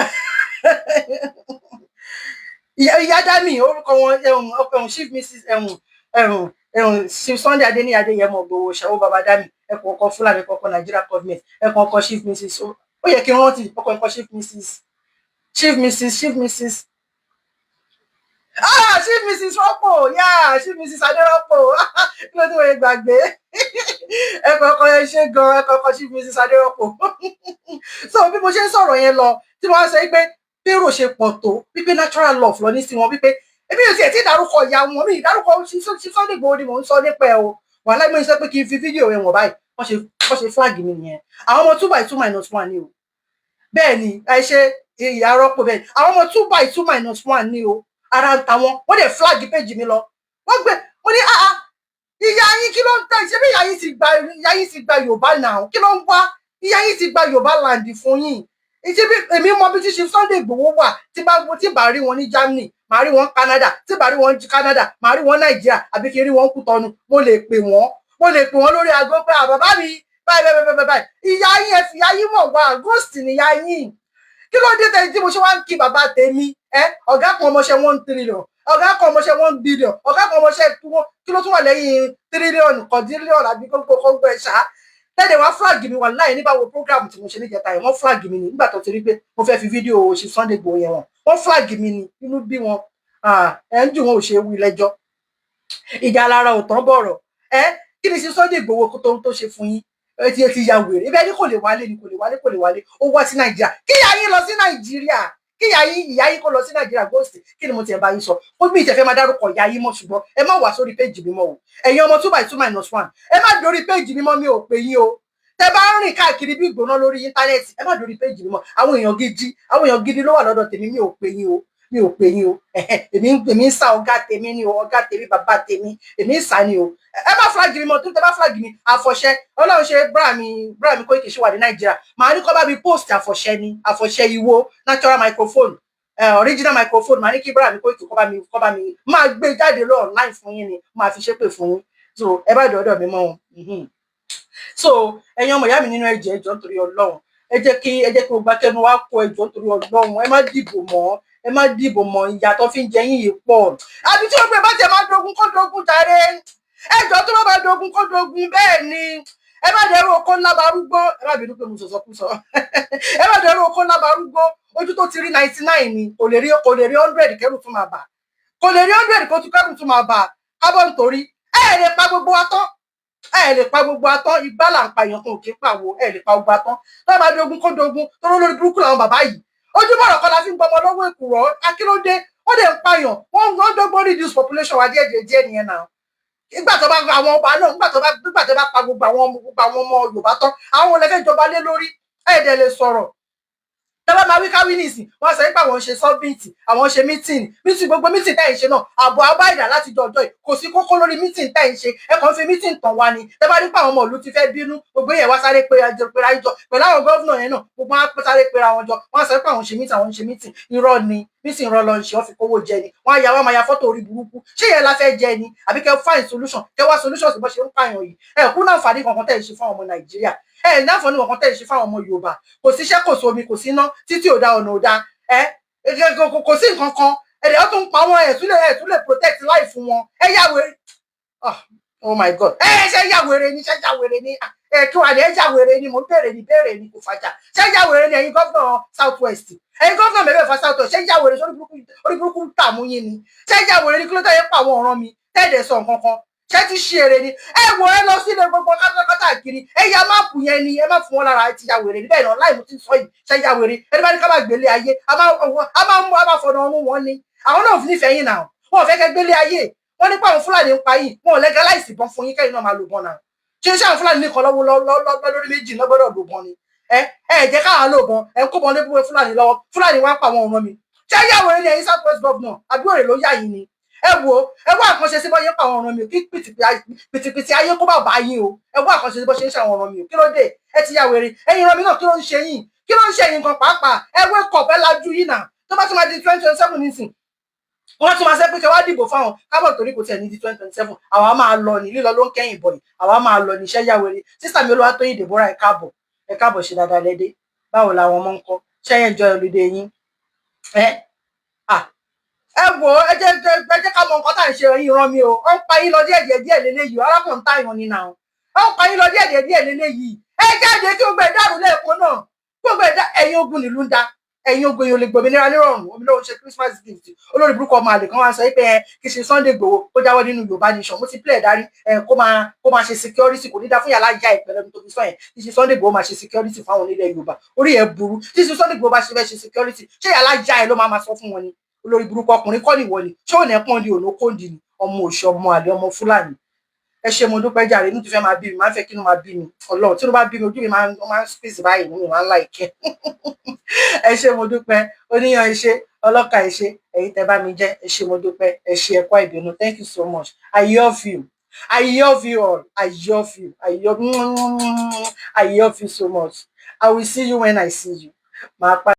ìyá dami, orúkọ wọn Chief Mrs Chief Sunday Adéníyì Adéyẹmọ Ìgbòho ṣàwó baba dami, ẹkùn ọkọ Fúlàní kọkọ Nigeria government, ẹkùn ọkọ Chief Mrs, ó yẹ kí n rántí ọkọ ẹkọ Chief Mrs, Chief Mrs, Chief Mrs, ah, Chief Mrs Rọ́pò, yeah, Chief Mrs Adérọ́pò. Kí ló dé wọ́n gbàgbé? Ẹkùn ọkọ ẹ ṣe gan, ẹkùn ọkọ Chief Mrs Adérọ́pò. So bí mo ṣe ń sọ̀rọ̀ yẹn lọ, tí wọ́n sọ pé bí èrò ṣe pọ̀ tó, wípé natural love lọ ní sí wọn, wípé èmi ò tiẹ̀ tí ìdárúkọ ìyá wọn, mi ìdárúkọ Sunday Igboho ni mò ń sọ nípa ẹ o. Wàhálà, mi sọ pé kí n fi fídíò rẹ wọ̀n báyìí, wọ́n ṣe flag mi nìyẹn. Àwọn ọmọ 2 by 2 minus 1 ni o. Bẹ́ẹ̀ ni, ẹ ṣe ìyá rọ́pò. Bẹ́ẹ̀ ni, àwọn ọmọ 2 by 2 minus 1 ni o. Ara ń ta wọn, wọ́n dẹ̀ flag page mi lọ. Wọ́n gbé mo ní, ah ah, ìyá yín, kí ló ń tẹ̀ ṣé bí ìyá yín ti gba Yorùbá náà, kí ló ń wá? Ìyá yín ti gba Yorùbá land fún yín. Ìṣe bí èmi mọ bí tíṣe Sunday Igboho wà, tí bá rí wọn ní Germany, màá rí wọn Canada, tí bá rí wọn ní Canada, màá rí wọn Nàìjíríà, àbí kí n rí wọn Kútọnu, mo lè pè wọ́n. Mo lè pè wọ́n lórí aago pé àbàbá mi báyìí báyìí báyìí báyìí. Ìyá yín, ẹ fi ìyá yín mọ̀ wá, ghost nìyá yín. Kí ló dé tẹ̀yìn tí mo ṣe wá ń kí bàbá tèmi? Ẹ ọ̀gá kan ọmọọṣẹ́ 1 trillion, ọ̀gá kan ọmọọṣẹ́ 1 billion, ọ̀gá kan ọmọọṣẹ́ kí ló tún wà lẹ́yìn trillion, quadrillion àbí kókó kókó ẹ̀ ṣá tẹ́lẹ̀ wá flag mi wà láì nígbà wo program tí mo ṣe níjẹta yẹn. Wọ́n flag mi ni nígbà tó ti rí pé mo fẹ́ fi fídíò ṣe Sunday Igboho yẹn. Wọ́n flag mi ni, inú bí wọn ẹ̀ ń dùn, wọn ò ṣe wí lẹ́jọ́. Ìjà lára ò tán bọ̀rọ̀. Ẹ kí ni ṣe Sunday Igboho tó ṣe fún yín? Ẹ ti ya wèrè. Ibẹ̀ ni kò lè wálé ni, kò lè wálé, kò lè wálé. Ó wá sí Nàìjíríà, kí ìyá yín lọ sí Nàìjíríà, kí ìyá yín, ìyá yín kó lọ sí Nàìjíríà. Ghost, kí ni mo tiẹ̀ bá yín sọ? Ó bí ìtẹ̀fẹ́ máa dárúkọ ìyá yín mọ́, ṣùgbọ́n ẹ má wá sórí péjì mi mọ́ o. Ẹ̀yin ọmọ two by two minus one, ẹ má dórí péjì mi mọ́, mi ò pè yín o. Tẹ bá ń rìn káàkiri bí ìgbóná lórí íńtánẹ́ẹ̀tì, ẹ má dórí péjì mi mọ́. Àwọn èèyàn gidi, àwọn èèyàn gidi ló wà lọ́dọ̀ tèmi. Mi ò pè yín o, mi ò pè yín o. Èmi ń sá ọ̀gá tèmi ni o, ọ̀gá tèmi, bàbá tèmi, èmi ń sá ni o. Ẹ má flag mi mọ́. Tó tẹ bá flag mi, àfọ̀ṣẹ Ọlọ́run ṣe bra mi, bra mi Koiki ṣì wà ní Nàìjíríà. Màá ní kó bá mi post àfọ̀ṣẹ ni, àfọ̀ṣẹ ìwo natural microphone, original microphone. Màá ní kí bra mi Koiki kó bá mi máa gbé jáde lọ online fún yín ni, máa fi ṣépè fún yín. So ẹ bá dọ̀ọ́dọ̀ mi mọ́ o. So ẹ̀yin ọmọ ìyá mi nínú ẹ̀jẹ̀, ẹjọ́ nítorí Ọlọ́run, ẹ jẹ́ kí gbogbo akẹnu wa kó. Ẹjọ́ nítorí Ọlọ́run, ẹ má dìbò mọ́, ẹ má dìbò mọ́. Ìyà tó fi ń jẹ yín yìí pọ̀. Àbí tí wọ́n pè bá tiẹ̀ máa dogun, kó dogun jàre. Ẹjọ́ tó bá máa dogun, kó dogun. Bẹ́ẹ̀ ni, ẹ má dẹrú oko ńlá barúgbó. Ẹ má bínú pé mo sọ̀sọ̀ kú sọ. Ẹ má dẹrú oko ńlá barúgbó. Ojú tó ti rí 99 ni kò lè rí 100, kẹrù tún máa bà. Kò lè rí 100, kó tún kẹrù tún máa bà. Kábọ̀ nítorí ẹ lè pa gbogbo wa tán, ẹ lè pa gbogbo atán. Igbá là ń pa, èèyàn kan ò kí ń pàwọ. Ẹ lè pa gbogbo atán. Tó bá dogun, kó dogun. Tó lórí burúkú làwọn bàbá yìí. Ojúbọ̀rọ̀ kan la fi ń gbọmọ lọ́wọ́ èkùrọ́. Akílódé wọ́n dẹ̀ ń pààyàn? Wọ́n ń dọ́gbọ́n reduce population wa díẹ̀ díẹ̀ díẹ̀ nìyẹn náà. Nígbà tó bá àwọn ọba náà, nígbà tó bá pa gbogbo àwọn ọmọ Yorùbá tán, àwọn olè fẹ́ jọba lé lórí. Ẹ̀ dẹ̀ lè sọ̀rọ̀. Tẹ́lá máa wí káwí nìsín, wọ́n sọ pé àwọn ṣe summit, àwọn ṣe meeting, meeting. Gbogbo meeting tẹ́ ẹ̀ ń ṣe náà, àbọ̀ abáìdá láti jọ ọjọ́ yìí, kò sí kókó lórí meeting tẹ́ ẹ̀ ń ṣe. Ẹ kàn fi meeting tàn wá ni. Tẹ́ bá rí pé àwọn ọmọ ìlú ti fẹ́ bínú, gbogbo yẹn wá sáré pé pera jọ pẹ̀lú àwọn governor yẹn náà. Gbogbo wọn sáré pera wọn jọ, wọ́n sọ pé àwọn ṣe meeting, àwọn ṣe meeting. Irọ́ ni meeting, irọ́ lọ ń ṣe. Wọ́n fi kówó jẹ ni. Wọ́n á ya, wọ́n máa ya fọ́tò orí burúkú. Ṣé yẹn la fẹ́ jẹ ni, àbí kẹ́ find solution, kẹ́ wá solution sí bó ṣe ń pààyàn yìí? Ẹ kú náà fàdí kankan tẹ́ ẹ̀ ṣe fún àwọn ọmọ Nàìjíríà. Ẹ ní àǹfààní kankan tẹ́ ẹ̀ ṣe fáwọn ọmọ Yorùbá. Kò síṣẹ́, kò sómi, kò síná, títí ò da, ọ̀nà ò da, ẹ kò sí nǹkan kan. Ẹ̀dẹ̀ ó tún pa wọn. Ẹ̀ tún lè protect life wọn. Ẹ yá wèrè. Oh my God, ẹ ṣe yá wèrè ni, ṣe yá wèrè ni? Ẹ kí wà ní ẹ yá wèrè ni? Mò ń béèrè ní béèrè ni, kò fàjà. Ṣe yá wèrè ni? Ẹ̀yin governor South West, ẹ̀yin governor mẹ́fẹ̀ẹ̀fà South West, ṣe yá wèrè? Sórí orí burúkú tààmú yín ni. Ṣe yá wèrè ni? Kí ló tẹ̀ yẹn pa àwọn ọ̀ràn mi tẹ́ẹ̀dẹ̀ sọ nǹkan kan? Ṣé ti ṣe èrè ni? Ẹ wo, ẹ lọ sílé gbogbo kátàkátà kiri, ẹ ya map yẹn ni, ẹ má fún wọn lára. Ẹ ti ya wèrè níbẹ̀ náà láì mo ti sọ yìí. Ṣe ya wèrè? Ẹni bá ní ká má gbélé ayé, a máa mú, a máa fọ̀nà ọrùn wọn ni. Àwọn náà nífẹ̀ẹ́ yín náà, wọn ò fẹ́ kẹ́ gbélé ayé. Wọ́n nípa àwọn Fúlàní ń pa yín, wọn ò legalize ìbọn fún yín kẹ́yìn náà máa lò bọ́n náà. Ṣé àwọn Fúlàní nìkan lọ́wọ́ lórí méjì lọ́gbọ́dọ̀ lò bọ́n ni? Ẹ jẹ́ káà lò bọ́n. Ẹ kó bọ́n lé Fúlàní lọ́wọ́. Fúlàní wá ń pa àwọn ọmọ mi. Ṣé yà wèrè ni ẹ̀yin South West governor, àbí òrè ló yà yín ni? Ẹ wo, ẹ wá àkànṣe sí bọ́yẹ́ pa àwọn ọ̀ràn mi o, kí pìtìpìtì ayé kó bá bá yín o. Ẹ wá àkànṣe sí bọ́ ṣe ń ṣe àwọn ọ̀ràn mi o. Kí ló dé? Ẹ ti ya wèrè. Ẹ̀yin ìran mi náà, kí ló ń ṣe yín? Kí ló ń ṣe yín kan pàápàá? Ẹ wake up, ẹ lajú yín náà. Tó bá tún máa di 2027 nísìn, wọ́n tún máa ṣe pé kí wá dìbò fáwọn kábọ̀, torí kò tiẹ̀ ní di 2027. Àwa máa lọ ní lílọ ló ń kẹ́yìn bọ̀ yìí. Àwa máa lọ ní iṣẹ́ yá wèrè. Sísà mi Olúwatóyìn Deborah, ẹ káàbọ̀, ẹ káàbọ̀. Ṣe dáadáa lẹ́dẹ́? Báwo làwọn ọmọ ń kọ́? Ṣẹ́yìn enjoy holiday yín? Ẹ ẹ wò, ẹ jẹ́ ká mọ nǹkan tá à ń ṣe. Ìran mi o, ó ń pa yín lọ díẹ̀ díẹ̀ díẹ̀ lélẹ́yìí. Arákùnrin táyàn ni nà ó ń pa yín lọ díẹ̀ díẹ̀ díẹ̀ lélẹ́yìí. Ẹ jáde kí gbogbo ẹ̀ dàrú lẹ́ẹ̀kan náà, gbogbo ẹ̀ dá. Ẹ̀yin ogun nílùú ń da ẹ̀yin ogun, èèyàn lè gbòmìnira nírọ̀rùn. Omi lóun ṣe Christmas gift. Olórí burúkú ọmọ àlè kan wá sọ pé ẹ kì í ṣe Sunday Igboho, kó jáwọ́ nínú Yorùbá nation. Mo ti play darí ẹ, kó máa ṣe security. Kò ní dá fún yàrá ìyá ìpẹlẹ tó fi sọ yẹn. Kì í ṣe Sunday Igboho máa ṣe security fáwọn onílẹ̀ Yorùbá. Orí ẹ burú. Tí ṣe Sunday Igboho bá ṣe fẹ́ ṣe security, ṣé yàrá ìyá ẹ ló máa sọ fún wọn ni? Olórí burúkú ọkùnrin kọ́ nìwọ ni. Ṣé òun ẹ̀ pọ́n di òun kò dì ní ọmọ òṣì, ọmọ àlè, ọmọ Fúlàní. Ẹ ṣé, mo dúpẹ́ jàre. Inú ti fẹ́ máa bí mi, máa ń fẹ́ kí inú máa bí mi. Ọlọ́run, tí inú bá bí mi, ojú mi máa ń squeeze báyìí, inú mi máa ń like. Ẹ ṣé, mo dúpẹ́. Oníyan, ẹ ṣé. Ọlọ́kà, ẹ ṣé. Ẹ̀yin tẹ́ bá mi jẹ́, ẹ ṣé, mo dúpẹ́. Ẹ ṣé, ẹ kú ìbínú. Thank you so much. I love you, I love you all. I love you, I love you so much. I will see you when I see you. Màá pa.